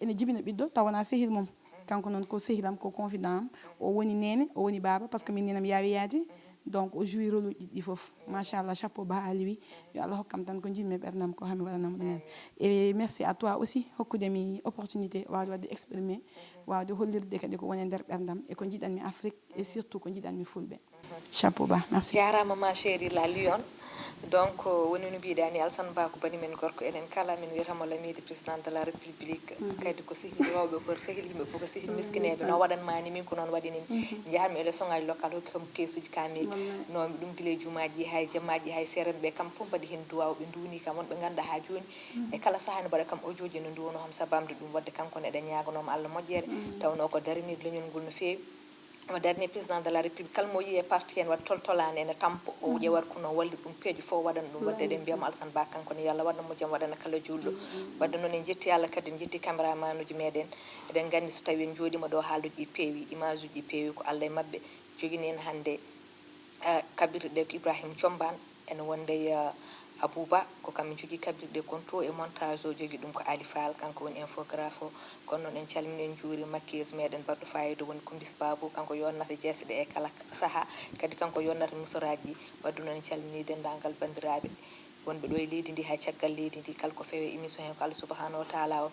ene jibina ɓiɗɗo taw wona sehil mum. Kanko noon ko sehilam ko confident am. O woni nene o woni baba parce que min nenam yaawi yaade. Donc o joui rôle uji ɗiɗi fof. Machallah chapeau ba aliwi. Yo Allah hokkam tan ko jinmi e ɓerdam ko hami waɗanam ɗumen. Et merci à toi aussi hokkudemi opportunité wawde waɗde exprimé wawde hollirde kadi ko woni e nder ɓerdam e ko jiɗanmi Afrique et surtout ko jiɗanmi fulɓe. Chapeau ba merci. Jarama ma chérie la Lyon. Donc woni no mbiɗa ni Alsan Ba ko bani men gorko enen kala min wiyatamo lamiɗo président de la république. Kadi ko sehil rewɓe ko sehil yimɓe fof ko sehil miskineɓe no waɗanma ni min ko noon waɗanimi. Jahanmi élection ngaji local hokki kam keesuji kamil. Nawmi ɗum gila e jumaji hay jammaji hay seerenɓe kam fof mbaɗi hen duwaw ɓe duuni kam wonɓe ganduɗa ha joni. E kala saaha ne mbaɗa kam audioji no duwono kam sabamde ɗum wadde kanko ne eɗen ñaganoma Allah moƴƴere. Tawno ko daraniɗo leñol ngol no feewi. Omo darni président de la république kala mo yii e parti en waɗa toltolani ene tampo o ƴewat ko no walli ɗum peeje fof waɗana ɗum wadde eɗen mbiyamo Alsan Ba kanko ne yo Allah waɗan mo jaam waɗana kala julɗo. Wadde noon en jetti Allah kadi en jetti caméraman uji meɗen. Eɗen gandi so tawi en jooɗima ɗo haalduji ɗi peewi image uji ɗi peewi ko Allah e mabɓe. Jogini en hannde eh, kaɓirɗe ɗe ko Ibrahim Combaan ene wonde e eh, Abouba ko kamɓe njogii kaɓirɗe kon to e montage o jogii ɗum ko Ali Fall kanko woni infographe o. Kono noon en calmini en njuuri makkiyes meɗen baɗɗo fayida woni Kumbis Babou kanko yonnata jeese ɗe e kala saha. Kadi kanko yonnata musoraaji ɗi. Wadde noon en calmini denndaangal banndiraaɓe wonɓe ɗo e leydi ndi hay caggal leydi ndi kala ko feewi e émission he ko Allah subahanahu wa taala o.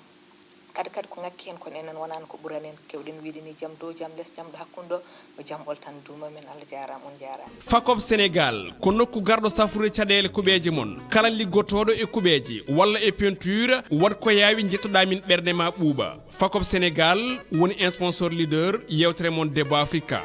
Kadi kadi ko ŋakki heen kono enen wonaani ko ɓurani en. Keewɗen wiyde ni jam dow jam les jam ɗo hakkunde ɗo ko jam ɓoltan duuma men. Allah jaaraama on jaaraama. Facob Sénégal ko nokku garɗo safrude caɗeele kuɓeeje mon. Kala liggotooɗo e kuɓeeje walla e peinture waɗ ko yaawi njettoɗaa min ɓernde ma ɓuuɓa. Facob Sénégal woni sponsor leader yewtere mon Debbo Africa.